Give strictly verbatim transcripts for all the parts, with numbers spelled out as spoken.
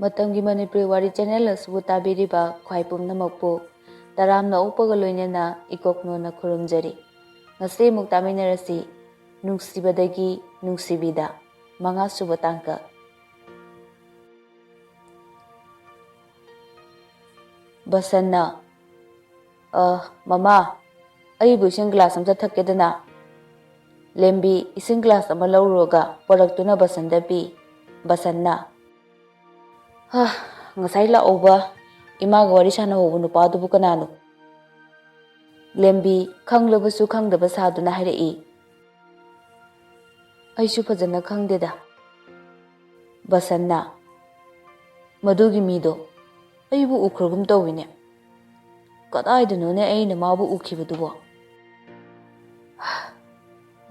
ꯃꯇꯝꯒꯤ ꯃꯅꯤꯄꯨꯔꯤ ꯋꯥꯔꯤ ꯆꯦꯅꯦꯜ ꯑꯁꯤꯕꯨ ꯇꯥꯕꯤꯔꯤꯕ ꯈ꯭ꯋꯥꯏ ꯄꯨꯝꯅꯃꯛꯄꯨ ꯇꯔꯥꯝꯅ ꯑꯣꯛꯄꯒ ꯂꯣꯏꯅꯅ ꯏꯀꯣꯛꯅꯣꯅ ꯈꯨꯔꯨꯝꯖꯔꯤ꯫ ꯉꯁꯤ ꯑꯃꯨꯛ ꯇꯥꯃꯤꯟꯅꯔꯁꯤ, ꯅꯨꯡꯁꯤꯕꯗꯒꯤ ꯅꯨꯡꯁꯤꯕꯤꯗ, ꯃꯉꯥꯁꯨꯕ ꯇꯥꯡꯀꯛ꯫ ꯕꯁꯟꯅ, "ꯑ, ꯃꯃꯥ, ꯑꯩꯕꯨ ꯏꯁꯤꯡ ꯒ꯭ꯂꯥꯁ ꯑꯝꯇ ꯊꯛꯀꯦꯗꯅ?" ꯂꯦꯝꯕꯤ ꯏꯁꯤꯡ ꯒ꯭ꯂꯥꯁ ꯑꯃ ꯂꯧꯔꯨꯔꯒ ꯄꯣꯔꯛꯇꯨꯅ ꯕꯁꯟꯗ ꯄꯤ꯫ ꯕꯁꯟꯅ, "ꯍ, ꯉꯁꯥꯏ ꯂꯥꯛꯍꯧꯕ ꯏꯃꯥꯒ ꯋꯥꯔꯤ ꯁꯥꯟꯅꯍꯧꯕ ꯅꯨꯄꯥꯗꯨꯕꯨ ꯀꯅꯥꯅꯣ?" ꯂꯦꯝꯕꯤ ꯈꯪꯂꯕꯁꯨ ꯈꯪꯗꯕ ꯁꯥꯗꯨꯅ ꯍꯥꯏꯔꯛꯏ꯫ "ꯑꯩꯁꯨ ꯐꯖꯅ ꯈꯪꯗꯦꯗ꯫" ꯕꯁꯟꯅ, "ꯃꯗꯨꯒꯤ ꯃꯤꯗꯣ ꯑꯩꯕꯨ ꯎꯈ꯭ꯔꯒꯨꯝ ꯇꯧꯏꯅꯦ꯫ ꯀꯗꯥꯏꯗꯅꯣꯅꯦ ꯑꯩꯅ ꯃꯥꯕꯨ ꯎꯈꯤꯕꯗꯨꯕꯣ?"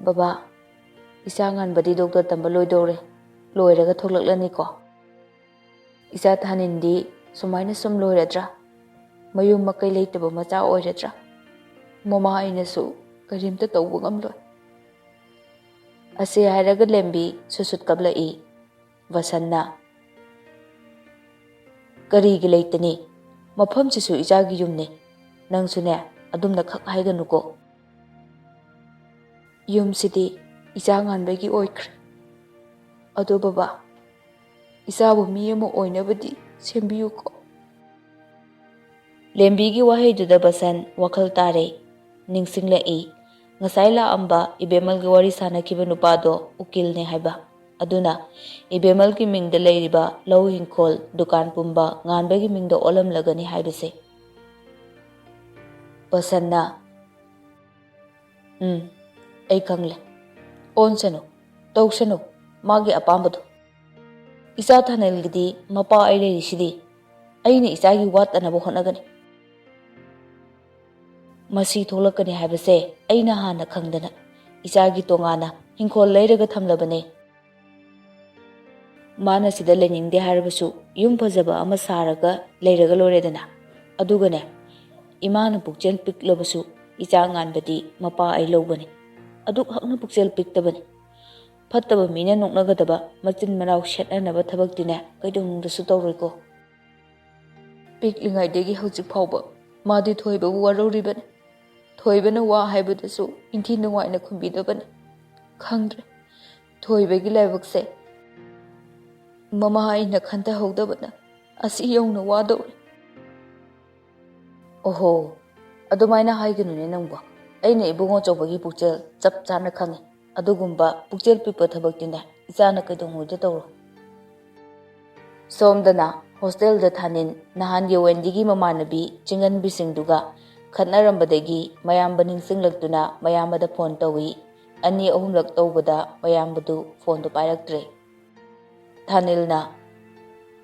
"ꯕꯕꯥ, ꯏꯆꯥ ꯉꯥꯟꯕꯗꯤ ꯗꯣꯛꯇꯔ ꯇꯝꯕ ꯂꯣꯏꯗꯧꯔꯦ, ꯂꯣꯏꯔꯒ ꯊꯣꯛꯂꯛꯂꯅꯤꯀꯣ꯫ ꯏꯆꯥ ꯊꯥꯅꯤꯟꯗꯤ ꯁꯨꯃꯥꯏꯅ ꯁꯨꯝ ꯂꯣꯏꯔꯗ꯭ꯔꯥ? ꯃꯌꯨꯝ ꯃꯀꯩ ꯂꯩꯇꯕ ꯃꯆꯥ ꯑꯣꯏꯔꯗ꯭ꯔꯥ? ꯃꯃꯥ ꯑꯩꯅꯁꯨ ꯀꯔꯤꯝꯇ ꯇꯧꯕ ꯉꯝꯂꯣꯏ꯫" ꯑꯁꯤ ꯍꯥꯏꯔꯒ ꯂꯦꯝꯕꯤ ꯁꯨꯠ ꯁꯨꯠ ꯀꯞꯂꯛꯏ꯫ ꯕꯁꯟꯅ, "ꯀꯔꯤꯒꯤ ꯂꯩꯇꯅꯤ? ꯃꯐꯝꯁꯤꯁꯨ ꯏꯆꯥꯒꯤ ꯌꯨꯝꯅꯤ꯫ ꯅꯪꯁꯨꯅꯦ, ꯑꯗꯨꯝꯅ ꯈꯛ ꯍꯥꯏꯒꯅꯨꯀꯣ꯫ ꯌꯨꯝꯁꯤꯗꯤ ꯏꯆꯥ ꯉꯥꯟꯕꯒꯤ ꯑꯣꯏꯈ꯭ꯔꯦ꯫ ꯑꯗꯣ ꯕꯕꯥ, ꯏꯆꯥꯕꯨ ꯃꯤ ꯑꯃ ꯑꯣꯏꯅꯕꯗꯤ ꯁꯦꯝꯕꯤꯌꯨꯀꯣ꯫" ꯂꯦꯝꯕꯤꯒꯤ ꯋꯥꯍꯩꯗꯨꯗ ꯕꯁꯟ ꯋꯥꯈꯜ ꯇꯥꯔꯦ꯫ ꯅꯤꯡꯁꯤꯡꯂꯛꯏ, ꯉꯁꯥꯏ ꯂꯥꯛꯑꯝꯕ ꯏꯕꯦꯝꯃꯜꯒ ꯋꯥꯔꯤ ꯁꯥꯟꯅꯈꯤꯕ ꯅꯨꯄꯥꯗꯣ ꯎꯀꯤꯜꯅꯦ ꯍꯥꯏꯕ꯫ ꯑꯗꯨꯅ ꯏꯕꯦꯝꯃꯜꯒꯤ ꯃꯤꯡꯗ ꯂꯩꯔꯤꯕ ꯂꯧ ꯏꯪꯈꯣꯜ, ꯗꯨꯀꯥꯟ ꯄꯨꯝꯕ ꯉꯥꯟꯕꯒꯤ ꯃꯤꯡꯗ ꯑꯣꯜꯂꯝꯂꯒꯅꯤ ꯍꯥꯏꯕꯁꯦ꯫ ꯕꯁꯟꯅ, "ꯎꯝ, ꯑꯩ ꯈꯪꯂꯦ꯫ ꯑꯣꯟꯁꯅꯨ, ꯇꯧꯁꯅꯨ, ꯃꯥꯒꯤ ꯑꯄꯥꯝꯕꯗꯣ꯫ ꯏꯆꯥ ꯊꯥꯅꯤꯜꯒꯤꯗꯤ ꯃꯄꯥ ꯑꯩ ꯂꯩꯔꯤꯁꯤꯗꯤ꯫ ꯑꯩꯅ ꯏꯆꯥꯒꯤ ꯋꯥꯠꯇꯅꯕ ꯍꯣꯠꯅꯒꯅꯤ꯫ ꯃꯁꯤ ꯊꯣꯛꯂꯛꯀꯅꯤ ꯍꯥꯏꯕꯁꯦ ꯑꯩꯅ ꯍꯥꯟꯅ ꯈꯪꯗꯅ ꯏꯆꯥꯒꯤ ꯇꯣꯉꯥꯟꯅ ꯏꯪꯈꯣꯜ ꯂꯩꯔꯒ ꯊꯝꯂꯕꯅꯦ꯫ ꯃꯥꯅ ꯁꯤꯗ ꯂꯩꯅꯤꯡꯗꯦ ꯍꯥꯏꯔꯕꯁꯨ ꯌꯨꯝ ꯐꯖꯕ ꯑꯃ ꯁꯥꯔꯒ ꯂꯩꯔꯒ ꯂꯣꯏꯔꯦꯗꯅ꯫ ꯑꯗꯨꯒꯅꯦ, ꯏꯃꯥꯅ ꯄꯨꯛꯆꯦꯜ ꯄꯤꯛꯂꯕꯁꯨ ꯏꯆꯥ ꯉꯥꯟꯕꯗꯤ ꯃꯄꯥ ꯑꯩ ꯂꯧꯒꯅꯤ꯫ ꯑꯗꯨꯛ ꯍꯛꯅ ꯄꯨꯛꯆꯦꯜ ꯄꯤꯛꯇꯕꯅꯤ꯫ ꯐꯠꯇꯕ ꯃꯤꯅ ꯅꯣꯛꯅꯒꯗꯕ ꯃꯆꯤꯟ ꯃꯅꯥꯎ ꯁꯦꯠꯅꯅꯕ ꯊꯕꯛꯇꯤꯅꯦ ꯀꯩꯗꯧꯅꯨꯡꯗꯁꯨ ꯇꯧꯔꯣꯏꯀꯣ꯫ ꯄꯤꯛꯂꯤꯉꯩꯗꯒꯤ ꯍꯧꯖꯤꯛ ꯐꯥꯎꯕ ꯃꯥꯗꯤ ꯊꯣꯏꯕꯕꯨ ꯋꯥꯔꯧꯔꯤꯕꯅꯤ꯫ ꯊꯣꯏꯕꯅ ꯋꯥ ꯍꯥꯏꯕꯗꯁꯨ ꯏꯟꯊꯤ ꯅꯨꯡꯉꯥꯏꯅ ꯈꯨꯝꯕꯤꯗꯕꯅꯤ꯫ ꯈꯪꯗ꯭ꯔꯦ, ꯊꯣꯏꯕꯒꯤ ꯂꯥꯏꯕꯛꯁꯦ ꯃꯃꯥ ꯑꯩꯅ ꯈꯟꯊꯍꯧꯗꯕꯅ ꯑꯁꯤ ꯌꯧꯅ ꯋꯥꯗꯧꯔꯦ꯫ ꯑꯣꯍꯣ, ꯑꯗꯨꯃꯥꯏꯅ ꯍꯥꯏꯒꯅꯨꯅꯦ ꯅꯪꯕꯣ꯫ ꯑꯩꯅ ꯏꯕꯨꯡꯉꯣ ꯑꯆꯧꯕꯒꯤ ꯄꯨꯛꯆꯦꯜ ꯆꯞ ꯆꯥꯅ ꯈꯪꯉꯤ꯫ ꯑꯗꯨꯒꯨꯝꯕ ꯄꯨꯛꯆꯦꯜ ꯄꯤꯛꯄ ꯊꯕꯛꯇꯤꯅꯦ ꯏꯆꯥꯅ ꯀꯩꯗꯧꯉꯩꯗ ꯇꯧꯔꯣꯏ꯫ ꯁꯣꯝꯗꯅ ꯍꯣꯁꯇꯦꯜꯗ ꯊꯥꯅꯤꯟ ꯅꯍꯥꯟꯒꯤ ꯋꯦꯟꯗꯤꯒꯤ ꯃꯃꯥꯟꯅꯕꯤ ꯆꯤꯡꯉꯟꯕꯤꯁꯤꯡꯗꯨꯒ ꯈꯠꯅꯔꯝꯕꯗꯒꯤ ꯃꯌꯥꯝꯕ ꯅꯤꯡꯁꯤꯡꯂꯛꯇꯨꯅ ꯃꯌꯥꯝꯕꯗ ꯐꯣꯟ ꯇꯧꯏ꯫ ꯑꯅꯤ ꯑꯍꯨꯝꯂꯛ ꯇꯧꯕꯗ ꯃꯌꯥꯝꯕꯗꯨ ꯐꯣꯟꯗꯨ ꯄꯥꯏꯔꯛꯇ꯭ꯔꯦ꯫ ꯊꯥꯅꯤꯜꯅ,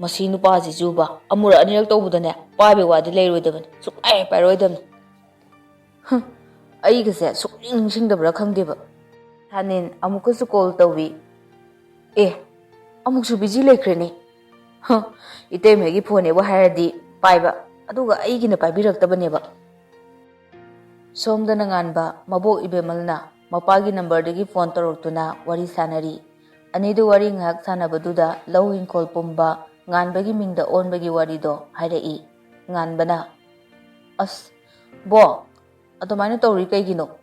"ꯃꯁꯤ ꯅꯨꯄꯥꯁꯤꯁꯨꯕ ꯑꯃꯨꯔꯛ ꯑꯅꯤꯔꯛ ꯇꯧꯕꯗꯅꯦ ꯄꯥꯏꯕꯩ ꯋꯥꯗꯤ ꯂꯩꯔꯣꯏꯗꯕꯅꯤ, ꯁꯨꯡꯄꯥꯏ ꯄꯥꯏꯔꯣꯏꯗꯕꯅꯤ꯫ ꯍꯨꯝ, ꯑꯩꯒꯁꯦ ꯁꯨꯛꯅꯤꯡ ꯅꯤꯡꯁꯤꯡꯗꯕ꯭ꯔꯥ ꯈꯪꯗꯦꯕ꯫" ꯊꯥꯅꯤꯜ ꯑꯃꯨꯛꯀꯁꯨ ꯀꯣꯜ ꯇꯧꯏ꯫ "ꯑꯦ, ꯑꯃꯨꯛꯁꯨ ꯕꯤꯖꯤ ꯂꯩꯈ꯭ꯔꯦꯅꯦ꯫ ꯍ, ꯏꯇꯩꯃꯒꯤ ꯐꯣꯟꯅꯦꯕꯨ ꯍꯥꯏꯔꯗꯤ ꯄꯥꯏꯕ, ꯑꯗꯨꯒ ꯑꯩꯒꯤꯅ ꯄꯥꯏꯕꯤꯔꯛꯇꯕꯅꯦꯕ꯫" ꯁꯣꯝꯗꯅ ꯉꯥꯟꯕ ꯃꯕꯣꯛ ꯏꯕꯦꯝꯃꯜꯅ ꯃꯄꯥꯒꯤ ꯅꯝꯕꯔꯗꯒꯤ ꯐꯣꯟ ꯇꯧꯔꯛꯇꯨꯅ ꯋꯥꯔꯤ ꯁꯥꯟꯅꯔꯤ꯫ ꯑꯅꯤꯗꯨ ꯋꯥꯔꯤ ꯉꯥꯏꯍꯥꯛ ꯁꯥꯟꯅꯕꯗꯨꯗ ꯂꯧ ꯏꯪꯈꯣꯜ ꯄꯨꯝꯕ ꯉꯥꯟꯕꯒꯤ ꯃꯤꯡꯗ ꯑꯣꯟꯕꯒꯤ ꯋꯥꯔꯤꯗꯣ ꯍꯥꯏꯔꯛꯏ꯫ ꯉꯥꯟꯕꯅ, "ꯑꯁ, ꯕꯣꯛ, ꯑꯗꯨꯃꯥꯏꯅ ꯇꯧꯔꯤ ꯀꯩꯒꯤꯅꯣ?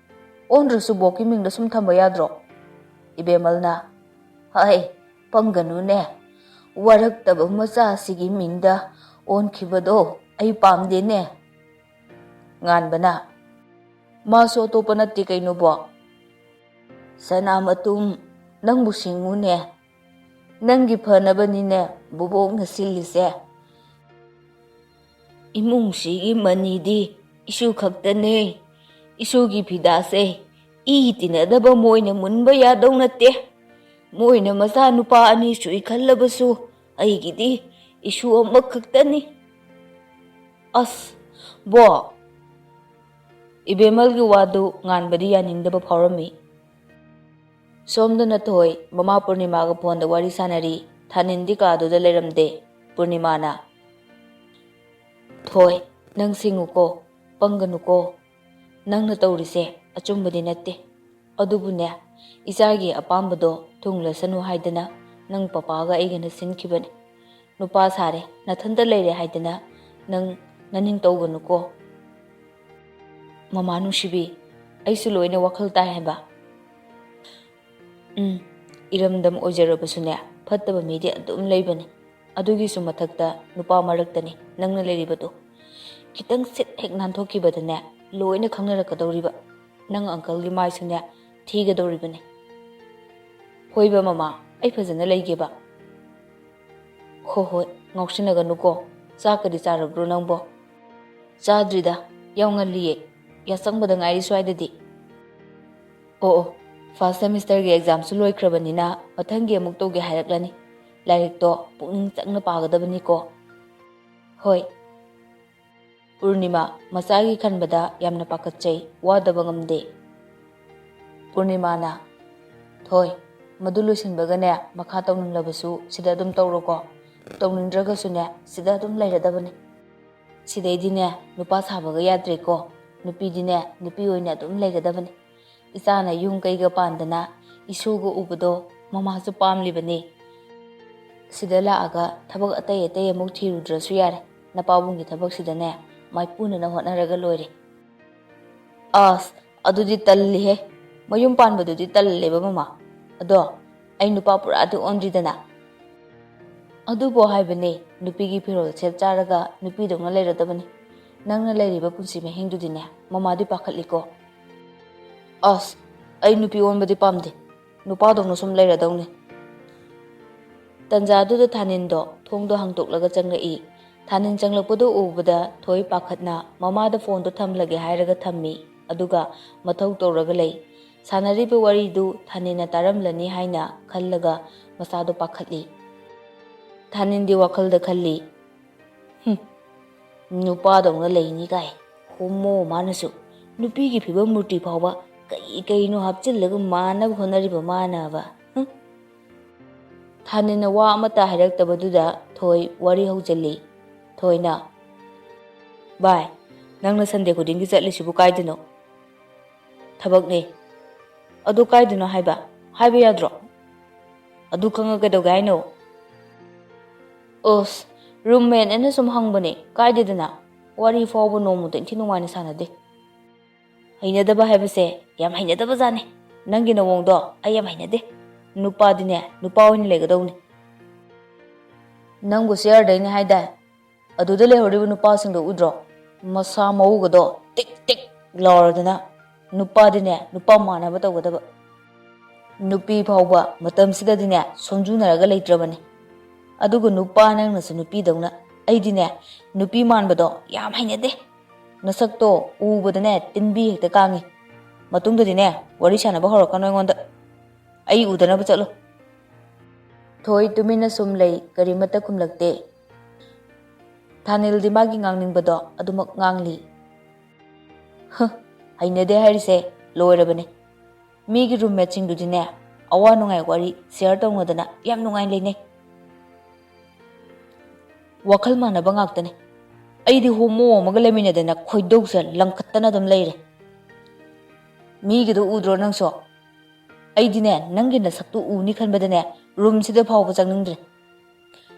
ꯑꯣꯟꯗ꯭ꯔꯁꯨ ꯕꯣꯛꯀꯤ ꯃꯤꯡꯗ ꯁꯨꯝ ꯊꯝꯕ ꯌꯥꯗ꯭ꯔꯣ?" ꯏꯕꯦꯝꯃꯜꯅ, "ꯍꯥꯏ, ꯄꯪꯒꯅꯨꯅꯦ꯫ ꯋꯥꯔꯛꯇꯕ ꯃꯆꯥꯁꯤꯒꯤ ꯃꯤꯡꯗ ꯑꯣꯟꯈꯤꯕꯗꯣ ꯑꯩ ꯄꯥꯝꯗꯦꯅꯦ꯫" ꯉꯥꯟꯕꯅ, "ꯃꯥꯁꯨ ꯑꯇꯣꯞꯄ ꯅꯠꯇꯦ ꯀꯩꯅꯣꯕꯣ? ꯁꯅꯥꯃꯇꯨꯝ, ꯅꯪꯕꯨ ꯁꯤꯡꯉꯨꯅꯦ꯫ ꯅꯪꯒꯤ ꯐꯅꯕꯅꯤꯅꯦ ꯕꯨꯕꯣꯛꯅ ꯁꯤꯜꯂꯤꯁꯦ꯫ ꯏꯃꯨꯡꯁꯤꯒꯤ ꯃꯅꯤꯗꯤ ꯏꯁꯨ ꯈꯛꯇꯅꯦ꯫ ꯏꯁꯨꯒꯤ ꯐꯤꯗꯥꯁꯦ ꯏ ꯇꯤꯟꯅꯗꯕ ꯃꯣꯏꯅ ꯃꯨꯟꯕ ꯌꯥꯗꯧ ꯅꯠꯇꯦ꯫ ꯃꯣꯏꯅ ꯃꯆꯥꯅꯨꯄꯥ ꯑꯅꯤ ꯁꯨꯏ ꯈꯜꯂꯕꯁꯨ ꯑꯩꯒꯤꯗꯤ ꯏꯁꯨ ꯑꯃꯈꯛꯇꯅꯤ꯫" "ꯑꯁ, ꯕꯣ!" ꯏꯕꯦꯝꯃꯜꯒꯤ ꯋꯥꯗꯨ ꯉꯥꯟꯕꯗꯤ ꯌꯥꯅꯤꯡꯗꯕ ꯐꯥꯎꯔꯝꯃꯤ꯫ ꯁꯣꯝꯗꯅ ꯊꯣꯏ ꯃꯃꯥ ꯄꯨꯔꯅꯤꯃꯥꯒ ꯐꯣꯟꯗ ꯋꯥꯔꯤ ꯁꯥꯟꯅꯔꯤ꯫ ꯊꯥꯅꯤꯟꯗꯤ ꯀꯥꯗꯨꯗ ꯂꯩꯔꯝꯗꯦ꯫ ꯄꯨꯔꯅꯤꯃꯥꯅ, "ꯊꯣꯏ, ꯅꯪ ꯁꯤꯡꯉꯨꯀꯣ, ꯄꯪꯒꯅꯨꯀꯣ꯫ ꯅꯪꯅ ꯇꯧꯔꯤꯁꯦ ꯑꯆꯨꯝꯕꯗꯤ ꯅꯠꯇꯦ꯫ ꯑꯗꯨꯕꯨꯅꯦ, ꯏꯆꯥꯒꯤ ꯑꯄꯥꯝꯕꯗꯣ ꯊꯨꯡꯂꯁꯅꯨ ꯍꯥꯏꯗꯅ ꯅꯪ ꯄꯄꯥꯒ ꯑꯩꯒꯅ ꯁꯤꯟꯈꯤꯕꯅꯤ꯫ ꯅꯨꯄꯥ ꯁꯥꯔꯦ, ꯅꯊꯟꯇ ꯂꯩꯔꯦ ꯍꯥꯏꯗꯅ ꯅꯪ ꯅꯅꯤꯡ ꯇꯧꯒꯅꯨꯀꯣ꯫ ꯃꯃꯥ ꯅꯨꯡꯁꯤꯕꯤ, ꯑꯩꯁꯨ ꯂꯣꯏꯅ ꯋꯥꯈꯜ ꯇꯥꯏ ꯍꯥꯏꯕ꯫ ꯎꯝ, ꯏꯔꯝꯗꯝ ꯑꯣꯏꯖꯔꯕꯁꯨꯅꯦ, ꯐꯠꯇꯕ ꯃꯤꯗꯤ ꯑꯗꯨꯝ ꯂꯩꯕꯅꯤ꯫ ꯑꯗꯨꯒꯤꯁꯨ ꯃꯊꯛꯇ ꯅꯨꯄꯥ ꯃꯔꯛꯇꯅꯤ ꯅꯪꯅ ꯂꯩꯔꯤꯕꯗꯣ꯫ ꯈꯤꯇꯪ ꯁꯤꯠ ꯍꯦꯛ ꯅꯥꯟꯊꯣꯛꯈꯤꯕꯗꯅꯦ, ꯂꯣꯏꯅ ꯈꯪꯅꯔꯛꯀꯗꯧꯔꯤꯕ꯫ ꯅꯪ ꯑꯪꯀꯜꯒꯤ ꯃꯥꯏꯁꯨꯅꯦ ꯊꯤꯒꯗꯧꯔꯤꯕꯅꯤ꯫ ꯍꯣꯏꯕ ꯃꯃꯥ, ꯑꯩ ꯐꯖꯅ ꯂꯩꯒꯦꯕ꯫ ꯍꯣ ꯍꯣꯏ, ꯉꯥꯎꯁꯤꯟꯅꯒꯅꯨꯀꯣ꯫ ꯆꯥꯛꯀꯗꯤ ꯆꯥꯔꯕ꯭ꯔꯣ ꯅꯪꯕꯣ? ꯆꯥꯗ꯭ꯔꯤꯗ, ꯌꯥꯝ ꯉꯜꯂꯤꯌꯦ꯫ ꯌꯥꯆꯪꯕꯗ ꯉꯥꯏꯔꯤ ꯁ꯭ꯋꯥꯏꯗꯗꯤ꯫ ꯑꯣ ꯑꯣ, ꯐꯥꯔꯁ ꯁꯦꯃꯤꯁꯇꯔꯒꯤ ꯑꯦꯛꯖꯥꯝꯁꯨ ꯂꯣꯏꯈ꯭ꯔꯕꯅꯤꯅ ꯃꯊꯪꯒꯤ ꯑꯃꯨꯛ ꯇꯧꯒꯦ ꯍꯥꯏꯔꯛꯂꯅꯤ꯫ ꯂꯥꯏꯔꯤꯛꯇꯣ ꯄꯨꯛꯅꯤꯡ ꯆꯪꯅ ꯄꯥꯒꯗꯕꯅꯤꯀꯣ꯫ ꯍꯣꯏ꯫ ꯄꯨꯔꯅꯤꯃꯥ, ꯃꯆꯥꯒꯤ ꯈꯟꯕꯗ ꯌꯥꯝꯅ ꯄꯥꯈꯠꯆꯩ, ꯋꯥꯗꯕ ꯉꯝꯗꯦ꯫ ꯄꯨꯔꯅꯤꯃꯥꯅ, ꯊꯣꯏ, ꯃꯗꯨ ꯂꯣꯏꯁꯤꯟꯕꯒꯅꯦ ꯃꯈꯥ ꯇꯧꯅꯤꯡꯂꯕꯁꯨ ꯁꯤꯗ ꯑꯗꯨꯝ ꯇꯧꯔꯣꯀꯣ꯫ ꯇꯧꯅꯤꯡꯗ꯭ꯔꯒꯁꯨꯅꯦ ꯁꯤꯗ ꯑꯗꯨꯝ ꯂꯩꯔꯗꯕꯅꯤ꯫ ꯁꯤꯗꯩꯗꯤꯅꯦ ꯅꯨꯄꯥ ꯁꯥꯕꯒ ꯌꯥꯗ꯭ꯔꯦꯀꯣ꯫ ꯅꯨꯄꯤꯗꯤꯅꯦ ꯅꯨꯄꯤ ꯑꯣꯏꯅ ꯑꯗꯨꯝ ꯂꯩꯒꯗꯕꯅꯤ꯫ ꯏꯆꯥꯅ ꯌꯨꯝ ꯀꯩꯒ ꯄꯥꯟꯗꯅ ꯏꯁꯨꯒ ꯎꯕꯗꯣ ꯃꯃꯥꯁꯨ ꯄꯥꯝꯂꯤꯕꯅꯤ꯫ ꯁꯤꯗ ꯂꯥꯛꯑꯒ ꯊꯕꯛ ꯑꯇꯩ ꯑꯇꯩ ꯑꯃꯨꯛ ꯊꯤꯔꯨꯗ꯭ꯔꯁꯨ ꯌꯥꯔꯦ꯫ ꯅꯄꯥꯕꯨꯡꯒꯤ ꯊꯕꯛꯁꯤꯗꯅꯦ ꯃꯥꯏꯄꯨꯅꯅ ꯍꯣꯠꯅꯔꯒ ꯂꯣꯏꯔꯦ꯫ ꯑꯁ, ꯑꯗꯨꯗꯤ ꯇꯜꯂꯤꯍꯦ꯫ ꯃꯌꯨꯝ ꯄꯥꯟꯕꯗꯨꯗꯤ ꯇꯜꯂꯦꯕ ꯃꯃꯥ꯫ ꯑꯗꯣ ꯑꯩ ꯅꯨꯄꯥ ꯄꯨꯔꯥꯗꯤ ꯑꯣꯟꯗ꯭ꯔꯤꯗꯅ꯫ ꯑꯗꯨꯕꯨ ꯍꯥꯏꯕꯅꯦ, ꯅꯨꯄꯤꯒꯤ ꯐꯤꯔꯣꯜ ꯁꯦꯠ ꯆꯥꯔꯒ ꯅꯨꯄꯤꯗꯧꯅ ꯂꯩꯔꯗꯕꯅꯤ꯫ ꯅꯪꯅ ꯂꯩꯔꯤꯕ ꯄꯨꯟꯁꯤ ꯃꯍꯤꯡꯗꯨꯗꯤꯅꯦ ꯃꯃꯥꯗꯤ ꯄꯥꯈꯠꯂꯤꯀꯣ꯫ ꯑꯁ, ꯑꯩ ꯅꯨꯄꯤ ꯑꯣꯟꯕꯗꯤ ꯄꯥꯝꯗꯦ꯫ ꯅꯨꯄꯥꯗꯧꯅ ꯁꯨꯝ ꯂꯩꯔꯗꯧꯅꯤ꯫ ꯇꯟꯖꯥꯗꯨꯗ ꯊꯥꯅꯤꯟꯗꯣ ꯊꯣꯡꯗꯣ ꯍꯥꯡꯗꯣꯛꯂꯒ ꯆꯪꯂꯛꯏ꯫ ꯊꯥꯅꯤꯟ ꯆꯪꯂꯛꯄꯗꯨ ꯎꯕꯗ ꯊꯣꯏ ꯄꯥꯈꯠꯅ ꯃꯃꯥꯗ ꯐꯣꯟꯗꯣ ꯊꯝꯂꯒꯦ ꯍꯥꯏꯔꯒ ꯊꯝꯃꯤ꯫ ꯑꯗꯨꯒ ꯃꯊꯧ ꯇꯧꯔꯒ ꯂꯩ꯫ ꯁꯥꯟꯅꯔꯤꯕ ꯋꯥꯔꯤꯗꯨ ꯊꯥꯅꯤꯟꯅ ꯇꯥꯔꯝꯂꯅꯤ ꯍꯥꯏꯅ ꯈꯜꯂꯒ ꯃꯆꯥꯗꯣ ꯄꯥꯈꯠꯂꯤ꯫ ꯊꯥꯅꯤꯟꯗꯤ ꯋꯥꯈꯜꯗ ꯈꯜꯂꯤ, "ꯍꯨꯝ, ꯅꯨꯄꯥꯗꯧꯅ ꯂꯩꯅꯤ ꯀꯥꯏ꯫ ꯍꯣꯃꯣ ꯃꯥꯅꯁꯨ꯫ ꯅꯨꯄꯤꯒꯤ ꯐꯤꯕꯝ ꯃꯨꯔꯇꯤ ꯐꯥꯎꯕ ꯀꯩ ꯀꯩꯅꯣ ꯍꯥꯞꯆꯤꯜꯂꯒ ꯃꯥꯟꯅꯕ ꯍꯣꯠꯅꯔꯤꯕ ꯃꯥꯅꯕ꯫ ꯍꯨꯝ?" ꯊꯥꯅꯤꯟꯅ ꯋꯥ ꯑꯃꯠꯇ ꯍꯥꯏꯔꯛꯇꯕꯗꯨꯗ ꯊꯣꯏ ꯋꯥꯔꯤ ꯍꯧꯖꯤꯜꯂꯤ꯫ ꯊꯣꯏꯅ, "ꯚꯥꯏ, ꯅꯪꯅ ꯁꯟꯗꯦ ꯈꯨꯗꯤꯡꯒꯤ ꯆꯠꯂꯤꯁꯤꯕꯨ ꯀꯥꯏꯗꯅꯣ?" "ꯊꯕꯛꯅꯦ꯫" ꯑꯗꯨ ꯀꯥꯏꯗꯅꯣ ꯍꯥꯏꯕ? ꯍꯥꯏꯕ ꯌꯥꯗ꯭ꯔꯣ? ꯑꯗꯨ ꯈꯪꯉ ꯀꯩꯗꯧꯒꯦ ꯍꯥꯏꯅꯣ? ꯑꯁ, ꯔꯨꯝꯃꯦꯠ ꯑꯩꯅ ꯁꯨꯝ ꯍꯪꯕꯅꯦ, ꯀꯥꯏꯗꯦꯗꯅ꯫ ꯋꯥꯔꯤ ꯐꯥꯎꯕ ꯅꯣꯡꯃꯇ ꯏꯟꯊꯤ ꯅꯨꯡꯉꯥꯏꯅ ꯁꯥꯟꯅꯗꯦ꯫ ꯍꯩꯅꯗꯕ ꯍꯥꯏꯕꯁꯦ ꯌꯥꯝ ꯍꯩꯅꯗꯕ ꯖꯥꯠꯅꯦ꯫ ꯅꯪꯒꯤ ꯅꯑꯣꯡꯗꯣ ꯑꯩ ꯌꯥꯝ ꯍꯩꯅꯗꯦ꯫ ꯅꯨꯄꯥꯗꯤꯅꯦ, ꯅꯨꯄꯥ ꯑꯣꯏꯅ ꯂꯩꯒꯗꯧꯅꯦ꯫ ꯅꯪꯕꯨ ꯆꯤꯌꯔꯗꯩꯅꯦ ꯍꯥꯏꯗꯥꯏ? ꯑꯗꯨꯗ ꯂꯩꯍꯧꯔꯤꯕ ꯅꯨꯄꯥꯁꯤꯡꯗꯣ ꯎꯗ꯭ꯔꯣ? ꯃꯁꯥ ꯃꯎꯒꯗꯣ ꯇꯤꯛ ꯇꯤꯛ ꯂꯥꯎꯔꯗꯅ꯫ ꯅꯨꯄꯥꯗꯤꯅꯦ, ꯅꯨꯄꯥ ꯃꯥꯟꯅꯕ ꯇꯧꯒꯗꯕ꯫ ꯅꯨꯄꯤ ꯐꯥꯎꯕ ꯃꯇꯝꯁꯤꯗꯗꯤꯅꯦ, ꯁꯣꯟꯖꯨꯅꯔꯒ ꯂꯩꯇ꯭ꯔꯕꯅꯤ꯫ ꯑꯗꯨꯒ ꯅꯨꯄꯥ ꯅꯪꯅꯁꯨ ꯅꯨꯄꯤꯗꯧꯅ꯫ ꯑꯩꯗꯤꯅꯦ, ꯅꯨꯄꯤ ꯃꯥꯟꯕꯗꯣ ꯌꯥꯝ ꯍꯩꯅꯗꯦ꯫ ꯅꯁꯛꯇꯣ ꯎꯕꯗꯅꯦ, ꯇꯤꯟꯕꯤ ꯍꯦꯛꯇ ꯀꯥꯡꯉꯤ꯫ ꯃꯇꯨꯡꯗꯗꯤꯅꯦ, ꯋꯥꯔꯤ ꯁꯥꯟꯅꯕ ꯍꯧꯔꯛꯀꯅꯨ ꯑꯩꯉꯣꯟꯗ꯫ ꯑꯩ ꯎꯗꯅꯕ ꯆꯠꯂꯨ꯫ ꯊꯣꯏ ꯇꯨꯃꯤꯟꯅ ꯁꯨꯝ ꯂꯩ, ꯀꯔꯤꯃꯠꯇ ꯈꯨꯝꯂꯛꯇꯦ꯫ ꯊꯥꯅꯤꯜꯗꯤ ꯃꯥꯒꯤ ꯉꯥꯡꯅꯤꯡꯕꯗꯣ ꯑꯗꯨꯃꯛ ꯉꯥꯡꯂꯤ꯫ ꯍ, ꯍꯩꯅꯗꯦ ꯍꯥꯏꯔꯤꯁꯦ ꯂꯣꯏꯔꯕꯅꯦ꯫ ꯃꯤꯒꯤ ꯔꯨꯝꯃꯦꯠꯁꯤꯡꯗꯨꯗꯤꯅꯦ, ꯑꯋꯥ ꯅꯨꯡꯉꯥꯏ ꯋꯥꯔꯤ ꯁꯤꯌꯔ ꯇꯧꯅꯗꯅ ꯌꯥꯝ ꯅꯨꯡꯉꯥꯏ ꯂꯩꯅꯩ꯫ ꯋꯥꯈꯜ ꯃꯥꯟꯅꯕ ꯉꯥꯛꯇꯅꯦ꯫ ꯑꯩꯗꯤ ꯍꯣꯃꯣ ꯑꯃꯒ ꯂꯩꯃꯤꯟꯅꯗꯅ ꯈꯣꯏꯗꯧꯁꯦ ꯂꯪꯈꯠꯇꯅ ꯑꯗꯨꯝ ꯂꯩꯔꯦ꯫ ꯃꯤꯒꯤꯗꯣ ꯎꯗ꯭ꯔꯣ ꯅꯪꯁꯨ? ꯑꯩꯗꯤꯅꯦ, ꯅꯪꯒꯤ ꯅꯁꯛꯇꯨ ꯎꯅꯤ ꯈꯟꯕꯗꯅꯦ, ꯔꯨꯝꯁꯤꯗ ꯐꯥꯎꯕ ꯆꯪꯅꯤꯡꯗ꯭ꯔꯦ꯫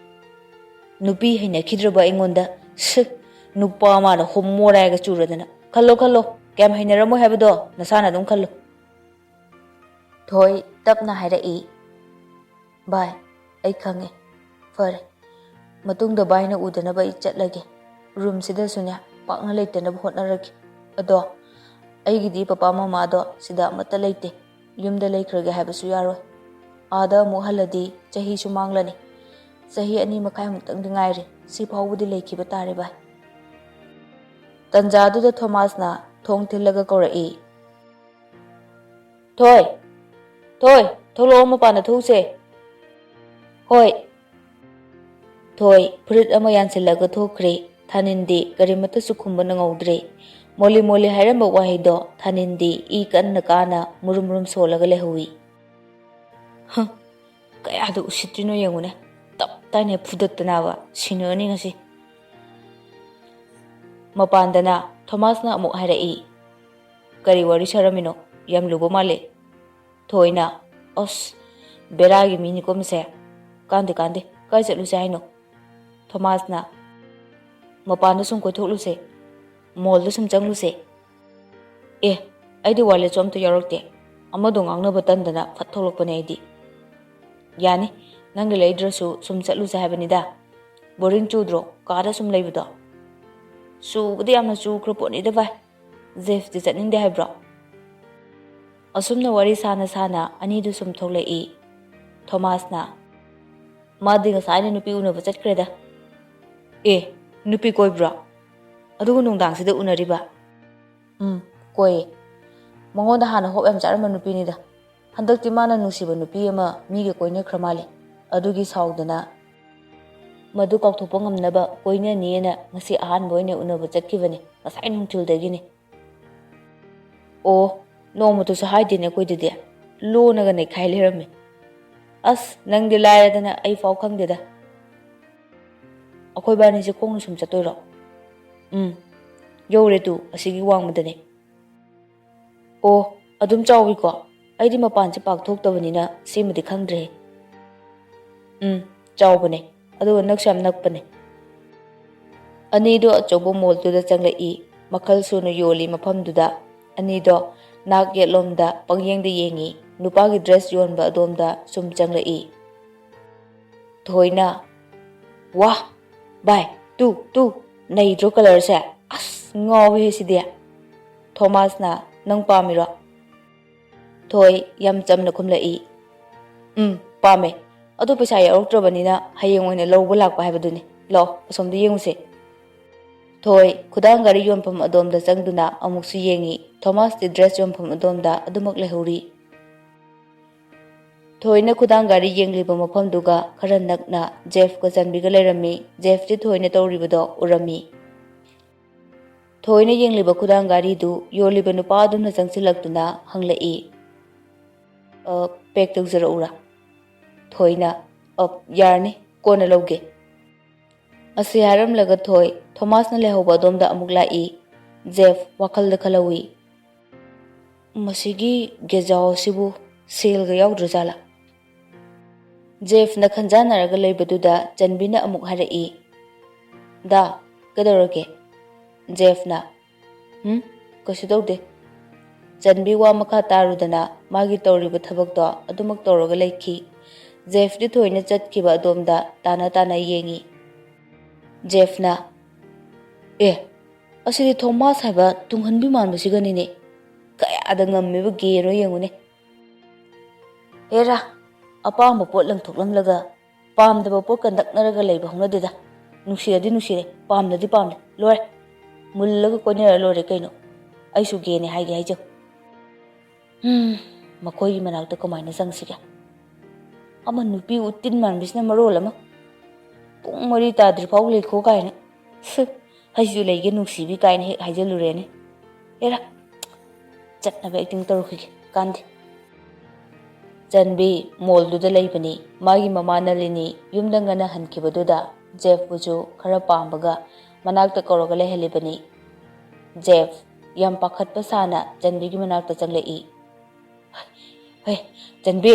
ꯅꯨꯄꯤ ꯍꯩꯅꯈꯤꯗ꯭ꯔꯕ ꯑꯩꯉꯣꯟꯗ, ꯁꯤ, ꯅꯨꯄꯥ ꯃꯥꯅ ꯍꯣꯃꯣꯔꯥꯏꯒ ꯆꯨꯔꯗꯅ꯫ ꯈꯜꯂꯣ, ꯈꯜꯂꯣ, ꯀꯌꯥꯝ ꯍꯩꯅꯔꯝꯃꯣꯏ ꯍꯥꯏꯕꯗꯣ ꯅꯁꯥꯅ ꯑꯗꯨꯝ ꯈꯜꯂꯨ꯫ ꯊꯣꯏ ꯇꯞꯅ ꯍꯥꯏꯔꯛꯏ, "ꯚꯥꯏ, ꯑꯩ ꯈꯪꯉꯦ꯫ ꯐꯔꯦ, ꯃꯇꯨꯡꯗ ꯚꯥꯏꯅ ꯎꯗꯅꯕ ꯑꯩ ꯆꯠꯂꯒꯦ꯫ ꯔꯨꯝꯁꯤꯗꯁꯨꯅꯦ, ꯄꯥꯛꯅ ꯂꯩꯇꯅꯕ ꯍꯣꯠꯅꯔꯒꯦ꯫ ꯑꯗꯣ ꯑꯩꯒꯤꯗꯤ ꯄꯄꯥ ꯃꯃꯥꯗꯣ ꯁꯤꯗ ꯑꯃꯠꯇ ꯂꯩꯇꯦ꯫ ꯌꯨꯝꯗ ꯂꯩꯈ꯭ꯔꯒꯦ ꯍꯥꯏꯕꯁꯨ ꯌꯥꯔꯣꯏ꯫ ꯑꯥꯗ ꯑꯃꯨꯛ ꯍꯜꯂꯗꯤ ꯆꯍꯤꯁꯨ ꯃꯥꯡꯂꯅꯤ꯫ ꯆꯍꯤ ꯑꯅꯤ ꯃꯈꯥꯏꯃꯨꯛꯇꯪꯗꯤ ꯉꯥꯏꯔꯦ꯫ ꯁꯤ ꯐꯥꯎꯕꯗꯤ ꯂꯩꯈꯤꯕ ꯇꯥꯔꯦ, ꯚꯥꯏ꯫" ꯇꯟꯖꯥꯗꯨꯗ ꯊꯣꯃꯥꯁꯅ ꯊꯣꯡ ꯊꯤꯜꯂꯒ ꯀꯧꯔꯛꯏ, "ꯊꯣꯏ! ꯊꯣꯏ! ꯊꯣꯛꯂꯛꯑꯣ, ꯃꯄꯥꯟꯗ ꯊꯣꯛꯎꯁꯦ꯫" "ꯍꯣꯏ꯫" ꯊꯣꯏ ꯐꯨꯔꯤꯠ ꯑꯃ ꯌꯥꯟꯁꯤꯜꯂꯒ ꯊꯣꯛꯈ꯭ꯔꯦ꯫ ꯊꯥꯅꯤꯟꯗꯤ ꯀꯔꯤꯃꯠꯇꯁꯨ ꯈꯨꯝꯕ ꯅꯪꯍꯧꯗ꯭ꯔꯦ꯫ ꯃꯣꯂꯤ ꯃꯣꯂꯤ ꯍꯥꯏꯔꯝꯕ ꯋꯥꯍꯩꯗꯣ ꯊꯥꯅꯤꯟꯗꯤ ꯏ ꯀꯟꯅ ꯀꯥꯅ ꯃꯨꯔꯨꯝ ꯃꯨꯔꯨꯝ ꯁꯣꯜꯂꯒ ꯂꯩꯍꯧꯏ꯫ ꯍ, ꯀꯌꯥꯗ ꯎꯁꯤꯠꯇ꯭ꯔꯤꯅꯣ ꯌꯦꯡꯉꯨꯅꯦ꯫ ꯇꯞ ꯇꯥꯏꯅ ꯐꯨꯗꯠꯇꯅꯕ ꯁꯤꯟꯅꯔꯅꯤ ꯉꯁꯤ꯫ ꯃꯄꯥꯟꯗꯅ ꯊꯣꯃꯥꯁꯅ ꯑꯃꯨꯛ ꯍꯥꯏꯔꯛꯏ, "ꯀꯔꯤ ꯋꯥꯔꯤ ꯁꯥꯔꯝꯃꯤꯅꯣ? ꯌꯥꯝ ꯂꯨꯕ ꯃꯥꯜꯂꯦ꯫" ꯊꯣꯏꯅ, "ꯑꯁ, ꯕꯦꯔꯥꯒꯤ ꯃꯤꯅꯤꯀꯣ ꯃꯁꯦ꯫ ꯀꯥꯟꯗꯦ, ꯀꯥꯟꯗꯦ, ꯀꯥꯏ ꯆꯠꯂꯨꯁꯦ ꯍꯥꯏꯅꯣ?" ꯊꯣꯃꯥꯁꯅ, "ꯃꯄꯥꯟꯗ ꯁꯨꯝ ꯀꯣꯏꯊꯣꯛꯂꯨꯁꯦ, ꯃꯣꯜꯗ ꯁꯨꯝ ꯆꯪꯂꯨꯁꯦ꯫" "ꯑꯦ, ꯑꯩꯗꯤ ꯋꯥꯂꯦꯠꯁꯨ ꯑꯝꯇ ꯌꯥꯎꯔꯛꯇꯦ꯫ ꯑꯃꯗꯣ ꯉꯥꯡꯅꯕ ꯇꯟꯗꯅ ꯐꯠ ꯊꯣꯛꯂꯛꯄꯅꯦ ꯑꯩꯗꯤ꯫" "ꯌꯥꯅꯤ, ꯅꯪꯒꯤ ꯂꯩꯗ꯭ꯔꯁꯨ ꯁꯨꯝ ꯆꯠꯂꯨꯁꯦ ꯍꯥꯏꯕꯅꯤꯗ꯫ ꯕꯣꯔꯤꯡ ꯆꯨꯗ꯭ꯔꯣ ꯀꯥꯗ ꯁꯨꯝ ꯂꯩꯕꯗꯣ?" "ꯆꯨꯕꯗꯤ ꯌꯥꯝꯅ ꯆꯨꯈ꯭ꯔ ꯄꯣꯠꯅꯤꯗ ꯚꯥꯏ꯫ ꯖꯦꯐꯇꯤ ꯆꯠꯅꯤꯡꯗꯦ ꯍꯥꯏꯕ꯭ꯔꯣ?" ꯑꯁꯨꯝꯅ ꯋꯥꯔꯤ ꯁꯥꯅ ꯁꯥꯅ ꯑꯅꯤꯗꯨ ꯁꯨꯝ ꯊꯣꯛꯂꯛꯏ꯫ ꯊꯣꯃꯥꯁꯅ, "ꯃꯥꯗꯤ ꯉꯁꯥꯏꯅ ꯅꯨꯄꯤ ꯎꯅꯕ ꯆꯠꯈ꯭ꯔꯦꯗ꯫" "ꯑꯦ, ꯅꯨꯄꯤ ꯀꯣꯏꯕ꯭ꯔꯣ? ꯑꯗꯨꯒ ꯅꯨꯡꯗꯥꯡꯁꯤꯗ ꯎꯅꯔꯤꯕ?" "ꯎꯝ, ꯀꯣꯏꯌꯦ꯫ ꯃꯉꯣꯟꯗ ꯍꯥꯟꯅ ꯍꯣꯞ ꯌꯥꯝ ꯆꯥꯔꯝꯕ ꯅꯨꯄꯤꯅꯤꯗ꯫ ꯍꯟꯗꯛꯇꯤ ꯃꯥꯅ ꯅꯨꯡꯁꯤꯕ ꯅꯨꯄꯤ ꯑꯃ ꯃꯤꯒ ꯀꯣꯏꯅꯈ꯭ꯔ ꯃꯥꯜꯂꯦ꯫ ꯑꯗꯨꯒꯤ ꯁꯥꯎꯗꯅ ꯃꯗꯨ ꯀꯥꯎꯊꯣꯛꯄ ꯉꯝꯅꯕ ꯀꯣꯏꯅꯅꯤꯅ ꯉꯁꯤ ꯑꯍꯥꯟꯕ ꯑꯣꯏꯅ ꯎꯅꯕ ꯆꯠꯈꯤꯕꯅꯦ, ꯉꯁꯥꯏ ꯅꯨꯡꯊꯤꯜꯗꯒꯤꯅꯦ꯫" "ꯑꯣ, ꯅꯣꯡꯃꯇꯁꯨ ꯍꯥꯏꯗꯦꯅꯦ ꯑꯩꯈꯣꯏꯗꯗꯤ꯫ ꯂꯣꯟꯅꯒ ꯅꯩꯈꯥꯏ ꯂꯩꯔꯝꯃꯦ꯫ ꯑꯁ, ꯅꯪꯗꯤ ꯂꯥꯏꯔꯗꯅ ꯑꯩ ꯐꯥꯎ ꯈꯪꯗꯦꯗ꯫" "ꯑꯩꯈꯣꯏ ꯕꯥꯅꯤꯁꯦ ꯈꯣꯡꯅ ꯁꯨꯝ ꯆꯠꯇꯣꯏꯔꯣ?" "ꯎꯝ, ꯌꯧꯔꯦ ꯇꯨ, ꯑꯁꯤꯒꯤ ꯋꯥꯡꯃꯗꯅꯦ꯫" "ꯑꯣ, ꯑꯗꯨꯝ ꯆꯥꯎꯋꯤꯀꯣ? ꯑꯩꯗꯤ ꯃꯄꯥꯟꯁꯦ ꯄꯥꯛ ꯊꯣꯛꯇꯕꯅꯤꯅ ꯁꯤꯃꯗꯤ ꯈꯪꯗ꯭ꯔꯦ꯫" "ꯎꯝ, ꯆꯥꯎꯕꯅꯦ, ꯑꯗꯨꯒ ꯅꯛꯁꯨ ꯌꯥꯝ ꯅꯛꯄꯅꯦ꯫" ꯑꯅꯤꯗꯣ ꯑꯆꯧꯕ ꯃꯣꯜꯗꯨꯗ ꯆꯪꯂꯛꯏ꯫ ꯃꯈꯜ ꯁꯨꯅ ꯌꯣꯜꯂꯤ ꯃꯐꯝꯗꯨꯗ꯫ ꯑꯅꯤꯗꯣ ꯅꯥꯛ ꯌꯦꯠꯂꯣꯝꯗ ꯄꯪꯌꯦꯡꯗ ꯌꯦꯡꯉꯤ꯫ ꯅꯨꯄꯥꯒꯤ ꯗ꯭ꯔꯦꯁ ꯌꯣꯟꯕ ꯑꯗꯣꯝꯗ ꯁꯨꯝ ꯆꯪꯂꯛꯏ꯫ ꯊꯣꯏꯅ, "ꯋꯥ, ꯚꯥꯏ, ꯇꯨ, ꯇꯨ, ꯅꯩꯗ꯭ꯔꯣ ꯀꯂꯔꯁꯦ? ꯑꯁ, ꯉꯥꯎꯋꯦꯍꯦ ꯁꯤꯗꯤ꯫" ꯊꯣꯃꯥꯁꯅ, "ꯅꯪ ꯄꯥꯝꯃꯤꯔꯣ?" ꯊꯣꯏ ꯌꯥꯝ ꯆꯝꯅ ꯈꯨꯝꯂꯛꯏ, "ꯎꯝ, ꯄꯥꯝꯃꯦ꯫ ꯑꯗꯣ ꯄꯩꯁꯥ ꯌꯥꯎꯔꯛꯇ꯭ꯔꯕꯅꯤꯅ ꯍꯌꯦꯡ ꯑꯣꯏꯅ ꯂꯧꯕ ꯂꯥꯛꯄ ꯍꯥꯏꯕꯗꯨꯅꯤ꯫ ꯂꯥꯛꯑꯣ, ꯑꯁꯣꯝꯗ ꯌꯦꯡꯉꯨꯁꯦ꯫" ꯊꯣꯏ ꯈꯨꯗꯥꯡ ꯒꯥꯔꯤ ꯌꯣꯟꯐꯝ ꯑꯗꯣꯝꯗ ꯆꯪꯗꯨꯅ ꯑꯃꯨꯛꯁꯨ ꯌꯦꯡꯉꯤ꯫ ꯊꯣꯃꯥꯁꯇꯤ ꯗ꯭ꯔꯦꯁ ꯌꯣꯟꯐꯝ ꯑꯗꯣꯝꯗ ꯑꯗꯨꯃꯛ ꯂꯩꯍꯧꯔꯤ꯫ ꯊꯣꯏꯅ ꯈꯨꯗꯥꯡ ꯒꯥꯔꯤ ꯌꯦꯡꯂꯤꯕ ꯃꯐꯝꯗꯨꯒ ꯈꯔ ꯅꯛꯅ ꯖꯦꯐꯀ ꯆꯟꯕꯤꯒ ꯂꯩꯔꯝꯃꯤ꯫ ꯖꯦꯐꯇꯤ ꯊꯣꯏꯅ ꯇꯧꯔꯤꯕꯗꯣ ꯎꯔꯝꯃꯤ꯫ ꯊꯣꯏꯅ ꯌꯦꯡꯂꯤꯕ ꯈꯨꯗꯥꯡ ꯒꯥꯔꯤꯗꯨ ꯌꯣꯜꯂꯤꯕ ꯅꯨꯄꯥ ꯑꯗꯨꯅ ꯆꯪꯁꯤꯜꯂꯛꯇꯨꯅ ꯍꯪꯂꯛꯏ, "ꯑ, ꯄꯦꯛ ꯇꯧꯖꯔꯛꯎꯔꯥ?" ꯊꯣꯏꯅ, "ꯑ, ꯌꯥꯔꯅꯤ, ꯀꯣꯟꯅ ꯂꯧꯒꯦ꯫" ꯑꯁꯤ ꯍꯥꯏꯔꯝꯂꯒ ꯊꯣꯏ ꯊꯣꯃꯥꯁꯅ ꯂꯩꯍꯧꯕ ꯑꯗꯣꯝꯗ ꯑꯃꯨꯛ ꯂꯥꯛꯏ꯫ ꯖꯦꯐ ꯋꯥꯈꯜꯗ ꯈꯜꯍꯧꯏ, "ꯃꯁꯤꯒꯤ ꯒꯦꯖꯥꯎ ꯑꯁꯤꯕꯨ ꯁꯦꯜꯒ ꯌꯥꯎꯗ꯭ꯔꯖꯥꯠꯂꯥ? ꯖꯦꯐꯅ ꯈꯟꯖꯥꯟꯅꯔꯒ ꯂꯩꯕꯗꯨꯗ ꯆꯟꯕꯤꯅ ꯑꯃꯨꯛ ꯍꯥꯏꯔꯛꯏ, "ꯗꯥ, ꯀꯩꯗꯧꯔꯒꯦ?" ꯖꯦꯐꯅ, "ꯍꯨꯝ, ꯀꯩꯁꯨ ꯇꯧꯗꯦ꯫" ꯆꯟꯕꯤ ꯋꯥ ꯃꯈꯥ ꯇꯥꯔꯨꯗꯅ ꯃꯥꯒꯤ ꯇꯧꯔꯤꯕ ꯊꯕꯛꯇꯣ ꯑꯗꯨꯃꯛ ꯇꯧꯔꯒ ꯂꯩꯈꯤ꯫ ꯖꯦꯐꯇꯤ ꯊꯣꯏꯅ ꯆꯠꯈꯤꯕ ꯑꯗꯣꯝꯗ ꯇꯥꯅ ꯇꯥꯅ ꯌꯦꯡꯉꯤ꯫ ꯖꯦꯐꯅ, "ꯑꯦ, ꯑꯁꯤꯗꯤ ꯊꯣꯃꯥꯁ ꯍꯥꯏꯕ ꯇꯨꯡꯍꯟꯕꯤ ꯃꯥꯟꯕꯁꯤꯒꯅꯤꯅꯦ꯫ ꯀꯌꯥꯗ ꯉꯝꯃꯤꯕ ꯒꯦꯅꯣ ꯌꯦꯡꯉꯨꯅꯦ꯫ ꯍꯦꯔꯥ, ꯑꯄꯥꯝꯕ ꯄꯣꯠ ꯂꯪꯊꯣꯛꯂꯝꯂꯒ ꯄꯥꯝꯗꯕ ꯄꯣꯠꯀ ꯅꯛꯅꯔꯒ ꯂꯩꯕ ꯍꯧꯅꯗꯦꯗ꯫ ꯅꯨꯡꯁꯤꯔꯗꯤ ꯅꯨꯡꯁꯤꯔꯦ, ꯄꯥꯝꯗꯗꯤ ꯄꯥꯝꯗꯦ, ꯂꯣꯏꯔꯦ꯫ ꯃꯨꯜꯂꯒ ꯀꯣꯏꯅꯔ ꯂꯣꯏꯔꯦ ꯀꯩꯅꯣ꯫ ꯑꯩꯁꯨ ꯒꯦꯅꯦ ꯍꯥꯏꯒꯦ ꯍꯥꯏꯖꯧ꯫ ꯎꯝ, ꯃꯈꯣꯏꯒꯤ ꯃꯅꯥꯛꯇ ꯀꯃꯥꯏꯅ ꯆꯪꯁꯤꯒꯦ? ꯑꯃ ꯅꯨꯄꯤ ꯎꯇꯤꯟ ꯃꯥꯟꯕꯤꯁꯤꯅ ꯃꯔꯣꯜ ꯑꯃ꯫ ꯄꯨꯡ ꯃꯔꯤ ꯇꯥꯗ꯭ꯔꯤ ꯐꯥꯎ ꯂꯩꯈꯣ ꯀꯥꯏꯅ꯫ ꯁꯨ, ꯑꯩꯁꯨ ꯂꯩꯒꯦ ꯅꯨꯡꯁꯤꯕꯤ ꯀꯥꯏꯅ ꯍꯦꯛ ꯍꯥꯏꯖꯜꯂꯨꯔꯦꯅꯦ꯫ ꯑꯦꯔꯥ, ꯆꯠꯅꯕ ꯑꯦꯛꯇꯤꯡ ꯇꯧꯔꯨꯈꯤꯒꯦ ꯀꯥꯟꯗꯦ꯫" ꯆꯟꯕꯤ ꯃꯣꯜꯗꯨꯗ ꯂꯩꯕꯅꯤ꯫ ꯃꯥꯒꯤ ꯃꯃꯥ ꯅꯂꯤꯅꯤ ꯌꯨꯝꯗ ꯉꯟꯅ ꯍꯟꯈꯤꯕꯗꯨꯗ ꯖꯦꯐꯄꯨꯁꯨ ꯈꯔ ꯄꯥꯝꯕꯒ ꯃꯅꯥꯛꯇ ꯀꯧꯔꯒ ꯂꯩꯍꯜꯂꯤꯕꯅꯤ꯫ ꯖꯦꯐ ꯌꯥꯝ ꯄꯥꯈꯠꯄ ꯁꯥꯅ ꯆꯟꯕꯤꯒꯤ ꯃꯅꯥꯛꯇ ꯆꯪꯂꯛꯏ꯫ "ꯍꯦ, ꯆꯟꯕꯤ,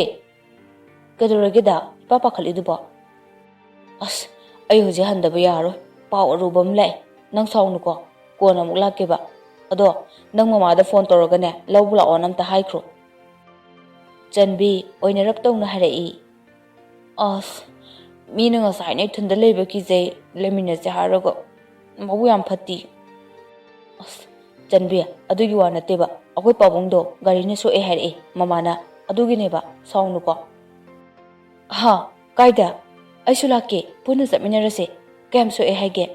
ꯀꯩꯗꯧꯔꯒꯦꯗ ꯏꯄꯥ ꯄꯥꯈꯠꯂꯤꯗꯨꯕꯣ?" "ꯑꯁ, ꯑꯩ ꯍꯧꯖꯤꯛ ꯍꯟꯗꯕ ꯌꯥꯔꯔꯣꯏ꯫ ꯄꯥꯎ ꯑꯔꯨꯕ ꯑꯃ ꯂꯥꯛꯑꯦ꯫ ꯅꯪ ꯁꯥꯎꯅꯨꯀꯣ꯫ ꯀꯣꯟꯅ ꯑꯃꯨꯛ ꯂꯥꯛꯀꯦꯕ꯫ ꯑꯗꯣ ꯅꯪ ꯃꯃꯥꯗ ꯐꯣꯟ ꯇꯧꯔꯒꯅꯦ, ꯂꯧꯕ ꯂꯥꯛꯑꯣꯅ ꯑꯝꯇ ꯍꯥꯏꯈ꯭ꯔꯣ꯫" ꯆꯟꯕꯤ ꯑꯣꯏꯅꯔꯞ ꯇꯧꯅ ꯍꯥꯏꯔꯛꯏ꯫ "ꯑꯁ, ꯃꯤꯅ ꯉꯁꯥꯏꯅ ꯏꯊꯟꯗ ꯂꯩꯕ ꯀꯤꯖꯩ, ꯂꯩꯃꯤꯟꯅꯁꯦ ꯍꯥꯏꯔꯒ ꯃꯕꯨ ꯌꯥꯝ ꯐꯠꯇꯤ꯫" "ꯑꯁ, ꯆꯟꯕꯤ, ꯑꯗꯨꯒꯤ ꯋꯥ ꯅꯠꯇꯦꯕ꯫ ꯑꯩꯈꯣꯏ ꯄꯥꯕꯨꯡꯗꯣ ꯒꯥꯔꯤꯅ ꯁꯣꯛꯑꯦ ꯍꯥꯏꯔꯛꯑꯦ, ꯃꯃꯥꯅ꯫ ꯑꯗꯨꯒꯤꯅꯦꯕ, ꯁꯥꯎꯅꯨꯀꯣ꯫" "ꯍꯥ? ꯀꯥꯏꯗ? ꯑꯩꯁꯨ ꯂꯥꯛꯀꯦ, ꯄꯨꯟꯅ ꯆꯠꯃꯤꯟꯅꯔꯁꯦ꯫ ꯀꯌꯥꯝ ꯁꯣꯛꯑꯦ ꯍꯥꯏꯒꯦ?"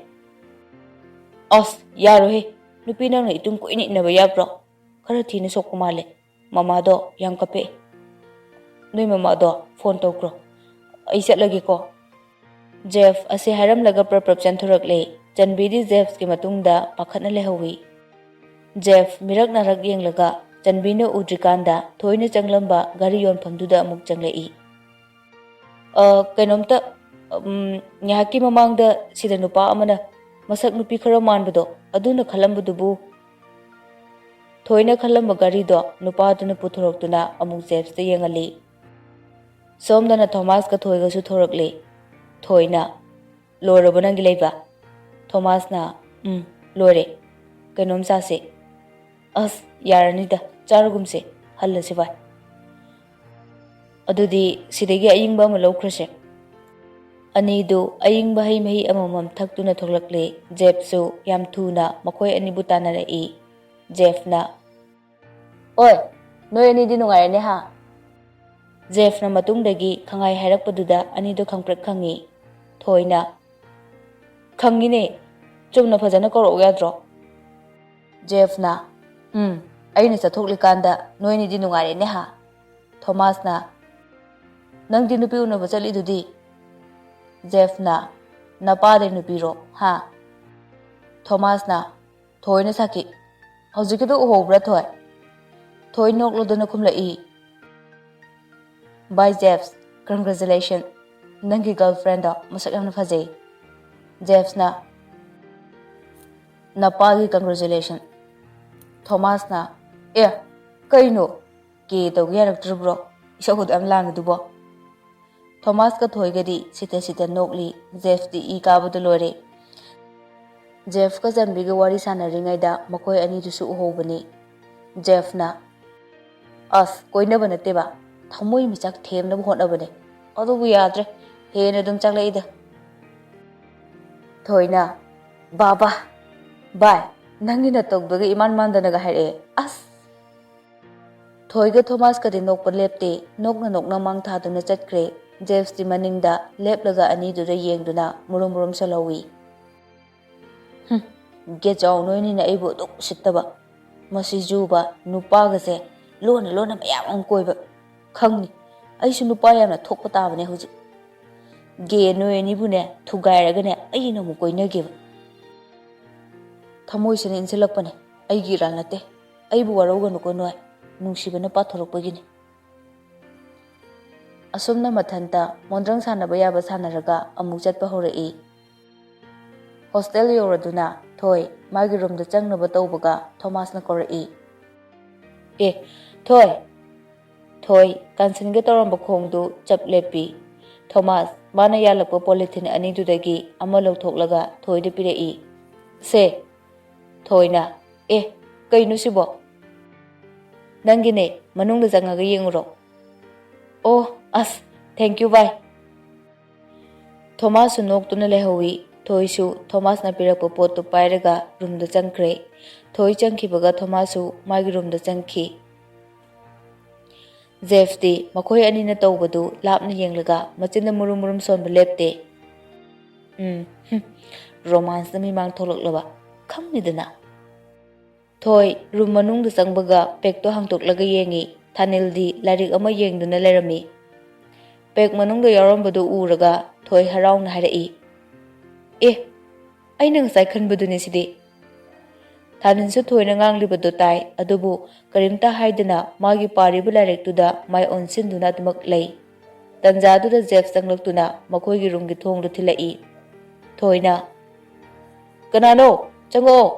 "ꯑꯁ, ꯌꯥꯔꯣꯏꯍꯦ꯫ ꯅꯨꯄꯤ ꯅꯪꯅ ꯏꯇꯨꯡ ꯀꯨꯏꯅ ꯏꯟꯅꯕ ꯌꯥꯕ꯭ꯔꯣ? ꯈꯔ ꯊꯤꯅ ꯁꯣꯛꯄ ꯃꯥꯜꯂꯦ꯫ ꯃꯃꯥꯗꯣ ꯌꯥꯝ ꯀꯞꯄꯛꯑꯦ꯫ ꯅꯣꯏ ꯃꯃꯥꯗꯣ ꯐꯣꯟ ꯇꯧꯈ꯭ꯔꯣ꯫ ꯑꯩ ꯆꯠꯂꯒꯦꯀꯣ꯫" ꯖꯦꯐ ꯑꯁꯤ ꯍꯥꯏꯔꯝꯂꯒ ꯄ꯭ꯔꯞ ꯄ꯭ꯔꯞ ꯆꯦꯟꯊꯣꯔꯛꯂꯦ꯫ ꯆꯟꯕꯤꯗꯤ ꯖꯦꯐꯀꯤ ꯃꯇꯨꯡꯗ ꯄꯥꯈꯠꯅ ꯂꯩꯍꯧꯏ꯫ ꯖꯦꯐ ꯃꯤꯔꯛ ꯅꯥꯔꯛ ꯌꯦꯡꯂꯒ ꯆꯟꯕꯤꯅ ꯎꯗ꯭ꯔꯤꯀꯥꯟꯗ ꯊꯣꯏꯅ ꯆꯪꯂꯝꯕ ꯒꯥꯔꯤ ꯌꯣꯟꯐꯝꯗꯨꯗ ꯑꯃꯨꯛ ꯆꯪꯂꯛꯏ꯫ "ꯑ, ꯀꯩꯅꯣꯝꯇ, ꯎꯝ, ꯉꯥꯏꯍꯥꯛꯀꯤ ꯃꯃꯥꯡꯗ ꯁꯤꯗ ꯅꯨꯄꯥ ꯑꯃꯅ ꯃꯁꯛ ꯅꯨꯄꯤ ꯈꯔ ꯃꯥꯟꯕꯗꯣ ꯑꯗꯨꯅ ꯈꯜꯂꯝꯕꯗꯨꯕꯨ?" ꯊꯣꯏꯅ ꯈꯜꯂꯝꯕ ꯒꯥꯔꯤꯗꯣ ꯅꯨꯄꯥꯗꯨꯅ ꯄꯨꯊꯣꯔꯛꯇꯨꯅ ꯑꯃꯨꯛ ꯖꯦꯐꯁꯇ ꯌꯦꯡꯍꯜꯂꯤ꯫ ꯁꯣꯝꯗꯅ ꯊꯣꯃꯥꯁꯀ ꯊꯣꯏꯒꯁꯨ ꯊꯣꯔꯛꯂꯤ꯫ ꯊꯣꯏꯅ, "ꯂꯣꯏꯔꯕꯣ ꯅꯪꯒꯤ ꯂꯩꯕ?" ꯊꯣꯃꯥꯁꯅ, "ꯎꯝ, ꯂꯣꯏꯔꯦ꯫ ꯀꯩꯅꯣꯝ ꯆꯥꯁꯦ?" "ꯑꯁ, ꯌꯥꯔꯅꯤꯗ, ꯆꯥꯔꯒꯨꯝꯁꯦ, ꯍꯜꯂꯁꯤ ꯚꯥꯏ꯫" "ꯑꯗꯨꯗꯤ ꯁꯤꯗꯒꯤ ꯑꯏꯪꯕ ꯑꯃ ꯂꯧꯈ꯭ꯔꯁꯦ꯫" ꯑꯅꯤꯗꯨ ꯑꯏꯪꯕ ꯍꯩ ꯃꯍꯤ ꯑꯃꯃꯝ ꯊꯛꯇꯨꯅ ꯊꯣꯛꯂꯛꯂꯦ꯫ ꯖꯦꯐꯁꯨ ꯌꯥꯝ ꯊꯨꯅ ꯃꯈꯣꯏ ꯑꯅꯤꯕꯨ ꯇꯥꯟꯅꯔꯛꯏ꯫ ꯖꯦꯐꯅ, "ꯑꯣꯏ, ꯅꯣꯏ ꯑꯅꯤꯗꯤ ꯅꯨꯡꯉꯥꯏꯔꯦꯅꯦ ꯍꯥ?" ꯖꯦꯐꯅ ꯃꯇꯨꯡꯗꯒꯤ ꯈꯪꯍꯥꯏ ꯍꯥꯏꯔꯛꯄꯗꯨꯗ ꯑꯅꯤꯗꯨ ꯈꯪꯄ꯭ꯔꯦꯛ ꯈꯪꯉꯤ꯫ ꯊꯣꯏꯅ, "ꯈꯪꯉꯤꯅꯦ, ꯆꯨꯝꯅ ꯐꯖꯅ ꯀꯧꯔꯛꯎ ꯌꯥꯗ꯭ꯔꯣ?" ꯖꯦꯐꯅ, "ꯎꯝ, ꯑꯩꯅ ꯆꯠꯊꯣꯛꯂꯤꯀꯥꯟꯗ ꯅꯣꯏꯅꯤꯗꯤ ꯅꯨꯡꯉꯥꯏꯔꯦꯅꯦ ꯍꯥ?" ꯊꯣꯃꯥꯁꯅ, "ꯅꯪꯗꯤ ꯅꯨꯄꯤ ꯎꯅꯕ ꯆꯠꯂꯤꯗꯨꯗꯤ?" ꯖꯦꯐꯅ, "ꯅꯄꯥꯗꯩ ꯅꯨꯄꯤꯔꯣ ꯍꯥ?" ꯊꯣꯃꯥꯁꯅ, "ꯊꯣꯏꯅ ꯁꯥꯈꯤ, ꯍꯧꯖꯤꯛꯀꯤꯗꯣ ꯎꯍꯧꯕ꯭ꯔꯥ ꯊꯣꯏ?" ꯊꯣꯏ ꯅꯣꯛꯂꯗꯨꯅ ꯈꯨꯝꯂꯛꯏ, "Bye ꯖꯦꯐ, congratulation, ꯅꯪꯒꯤ ꯒꯔꯜꯐ꯭ꯔꯦꯟꯗꯣ ꯃꯁꯛ ꯌꯥꯝꯅ ꯐꯖꯩ꯫" ꯖꯦꯐꯅ, "ꯅꯄꯥꯒꯤ congratulation꯫" ꯊꯣꯃꯥꯁꯅ, "ꯑꯦ, ꯀꯩꯅꯣ? ꯀꯦ ꯇꯧꯒꯦ ꯌꯥꯔꯛꯇ꯭ꯔꯕ꯭ꯔꯣ? ꯏꯁꯧ ꯑꯗꯨ ꯌꯥꯝ ꯂꯥꯡꯉꯤꯗꯨꯕꯣ?" ꯊꯣꯃꯥꯁꯀ ꯊꯣꯏꯒꯗꯤ ꯁꯤꯇ ꯁꯤꯇ ꯅꯣꯛꯂꯤ꯫ ꯖꯦꯐꯇꯤ ꯏ ꯀꯥꯕꯗ ꯂꯣꯏꯔꯦ꯫ ꯖꯦꯐꯀ ꯆꯟꯕꯤꯒ ꯋꯥꯔꯤ ꯁꯥꯟꯅꯔꯤꯉꯩꯗ ꯃꯈꯣꯏ ꯑꯅꯤꯗꯨꯁꯨ ꯎꯍꯧꯕꯅꯤ꯫ ꯖꯦꯐꯅ, "ꯑꯁ, ꯀꯣꯏꯅꯕ ꯅꯠꯇꯦꯕ, ꯊꯃꯣꯏ ꯃꯤꯆꯥꯛ ꯊꯦꯝꯅꯕ ꯍꯣꯠꯅꯕꯅꯦ꯫ ꯑꯗꯨꯕꯨ ꯌꯥꯗ꯭ꯔꯦ, ꯍꯦꯟꯅ ꯑꯗꯨꯝ ꯆꯥꯛꯂꯛꯏꯗ꯫" ꯊꯣꯏꯅ, "ꯕꯥꯕꯥ, ꯚꯥꯏ, ꯅꯪꯒꯤ ꯅꯇꯧꯗꯨꯒ ꯏꯃꯥꯟ ꯃꯥꯟꯗꯅꯒ ꯍꯥꯏꯔꯛꯑꯦ꯫ ꯑꯁ!" ꯊꯣꯏꯒ ꯊꯣꯃꯥꯁꯀꯗꯤ ꯅꯣꯛꯄ ꯂꯦꯞꯇꯦ꯫ ꯅꯣꯛꯅ ꯅꯣꯛꯅ ꯃꯥꯡ ꯊꯥꯗꯨꯅ ꯆꯠꯈ꯭ꯔꯦ꯫ ꯖꯦꯐꯁꯇꯤ ꯃꯅꯤꯡꯗ ꯂꯦꯞꯂꯒ ꯑꯅꯤꯗꯨꯗ ꯌꯦꯡꯗꯨꯅ ꯃꯨꯔꯨꯝ ꯃꯨꯔꯨꯝ ꯁꯣꯜꯍꯧꯏ꯫ "ꯍꯨꯝ, ꯒꯦꯖꯥꯎ ꯅꯣꯏꯅꯤꯅ ꯑꯩꯕꯨ ꯑꯗꯨꯛ ꯎꯁꯤꯠꯇꯕ꯫ ꯃꯁꯤ ꯖꯨꯕ ꯅꯨꯄꯥꯒꯁꯦ ꯂꯣꯟꯅ ꯂꯣꯟꯅ ꯃꯌꯥꯝ ꯑꯃ ꯀꯣꯏꯕ꯫ ꯈꯪꯅꯤ, ꯑꯩꯁꯨ ꯅꯨꯄꯥ ꯌꯥꯝꯅ ꯊꯣꯛꯄ ꯇꯥꯕꯅꯦ ꯍꯧꯖꯤꯛ꯫ ꯒꯦ ꯅꯣꯏ ꯑꯅꯤꯕꯨꯅꯦ ꯊꯨꯒꯥꯏꯔꯒꯅꯦ ꯑꯩꯅ ꯑꯃꯨꯛ ꯀꯣꯏꯅꯒꯦꯕ꯫ ꯊꯃꯣꯏꯁꯤꯅ ꯏꯟꯁꯤꯜꯂꯛꯄꯅꯦ, ꯑꯩꯒꯤ ꯏꯔꯥꯜ ꯅꯠꯇꯦ꯫ ꯑꯩꯕꯨ ꯋꯥꯔꯧꯒꯅꯨꯀꯣ ꯅꯣꯏ, ꯅꯨꯡꯁꯤꯕꯅ ꯄꯥꯊꯣꯔꯛꯄꯒꯤꯅꯤ꯫" ꯑꯁꯨꯝꯅ ꯃꯊꯟꯇ ꯃꯣꯟꯗ꯭ꯔꯪ ꯁꯥꯟꯅꯕ ꯌꯥꯕ ꯁꯥꯟꯅꯔꯒ ꯑꯃꯨꯛ ꯆꯠꯄ ꯍꯧꯔꯛꯏ꯫ ꯍꯣꯁꯇꯦꯜ ꯌꯧꯔꯗꯨꯅ ꯊꯣꯏ ꯃꯥꯒꯤ ꯔꯨꯝꯗ ꯆꯪꯅꯕ ꯇꯧꯕꯒ ꯊꯣꯃꯥꯁꯅ ꯀꯧꯔꯛꯏ꯫ "ꯑꯦ, ꯊꯣꯏ!" ꯊꯣꯏ ꯀꯥꯟꯁꯤꯟꯒꯦ ꯇꯧꯔꯝꯕ ꯈꯣꯡꯗꯨ ꯆꯞ ꯂꯦꯞꯄꯤ꯫ ꯊꯣꯃꯥꯁ ꯃꯥꯅ ꯌꯥꯜꯂꯛꯄ ꯄꯣꯂꯤꯊꯤꯟ ꯑꯅꯤꯗꯨꯗꯒꯤ ꯑꯃ ꯂꯧꯊꯣꯛꯂꯒ ꯊꯣꯏꯗ ꯄꯤꯔꯛꯏ꯫ "ꯁꯦ!" ꯊꯣꯏꯅ, "ꯑꯦ, ꯀꯩꯅꯣ ꯁꯤꯕꯣ?" "ꯅꯪꯒꯤꯅꯦ, ꯃꯅꯨꯡꯗ ꯆꯪꯉꯒ ꯌꯦꯡꯉꯨꯔꯣ꯫" "ꯑꯣ, ꯑꯁ, thank you, ꯚꯥꯏ꯫" ꯊꯣꯃꯥꯁꯁꯨ ꯅꯣꯛꯇꯨꯅ ꯂꯩꯍꯧꯏ꯫ ꯊꯣꯏꯁꯨ ꯊꯣꯃꯥꯁꯅ ꯄꯤꯔꯛꯄ ꯄꯣꯠꯇꯨ ꯄꯥꯏꯔꯒ ꯔꯨꯝꯗ ꯆꯪꯈ꯭ꯔꯦ꯫ ꯊꯣꯏ ꯆꯪꯈꯤꯕꯒ ꯊꯣꯃꯥꯁꯁꯨ ꯃꯥꯒꯤ ꯔꯨꯝꯗ ꯆꯪꯈꯤ꯫ ꯖꯦꯐꯇꯤ ꯃꯈꯣꯏ ꯑꯅꯤꯅ ꯇꯧꯕꯗꯨ ꯂꯥꯞꯅ ꯌꯦꯡꯂꯒ ꯃꯆꯤꯟꯗ ꯃꯨꯔꯨꯝ ꯃꯨꯔꯨꯝ ꯁꯣꯟꯕ ꯂꯦꯞꯇꯦ꯫ ꯎꯝ, ꯍꯨꯝ, ꯔꯣꯃꯥꯟꯁꯅ ꯃꯤꯃꯥꯡ ꯊꯣꯛꯂꯛꯂꯕ ꯈꯪꯅꯤꯗꯅ꯫ ꯊꯣꯏ ꯔꯨꯝ ꯃꯅꯨꯡꯗ ꯆꯪꯕꯒ ꯄꯦꯛꯇꯣ ꯍꯥꯡꯗꯣꯛꯂꯒ ꯌꯦꯡꯉꯤ꯫ ꯊꯥꯅꯤꯜꯗꯤ ꯂꯥꯏꯔꯤꯛ ꯑꯃ ꯌꯦꯡꯗꯨꯅ ꯂꯩꯔꯝꯃꯤ꯫ ꯄꯦꯛ ꯃꯅꯨꯡꯗ ꯌꯥꯎꯔꯝꯕꯗꯨ ꯎꯔꯒ ꯊꯣꯏ ꯍꯔꯥꯎꯅ ꯍꯥꯏꯔꯛꯏ, "ꯑꯦ, ꯑꯩꯅ ꯉꯁꯥꯏ ꯈꯟꯕꯗꯨꯅꯤ ꯁꯤꯗꯤ꯫" ꯊꯥꯅꯤꯜꯁꯨ ꯊꯣꯏꯅ ꯉꯥꯡꯂꯤꯕꯗꯨ ꯇꯥꯏ, ꯑꯗꯨꯕꯨ ꯀꯔꯤꯝꯇ ꯍꯥꯏꯗꯅ ꯃꯥꯒꯤ ꯄꯥꯔꯤꯕ ꯂꯥꯏꯔꯤꯛꯇꯨꯗ ꯃꯥꯏ ꯑꯣꯟꯁꯤꯟꯗꯨꯅ ꯑꯗꯨꯃꯛ ꯂꯩ꯫ ꯇꯟꯖꯥꯗꯨꯗ ꯖꯦꯐ ꯆꯪꯂꯛꯇꯨꯅ ꯃꯈꯣꯏꯒꯤ ꯔꯨꯝꯒꯤ ꯊꯣꯡꯗꯨ ꯊꯤꯜꯂꯛꯏ꯫ ꯊꯣꯏꯅ, "ꯀꯅꯥꯅꯣ? ꯆꯪꯉꯛꯑꯣ!"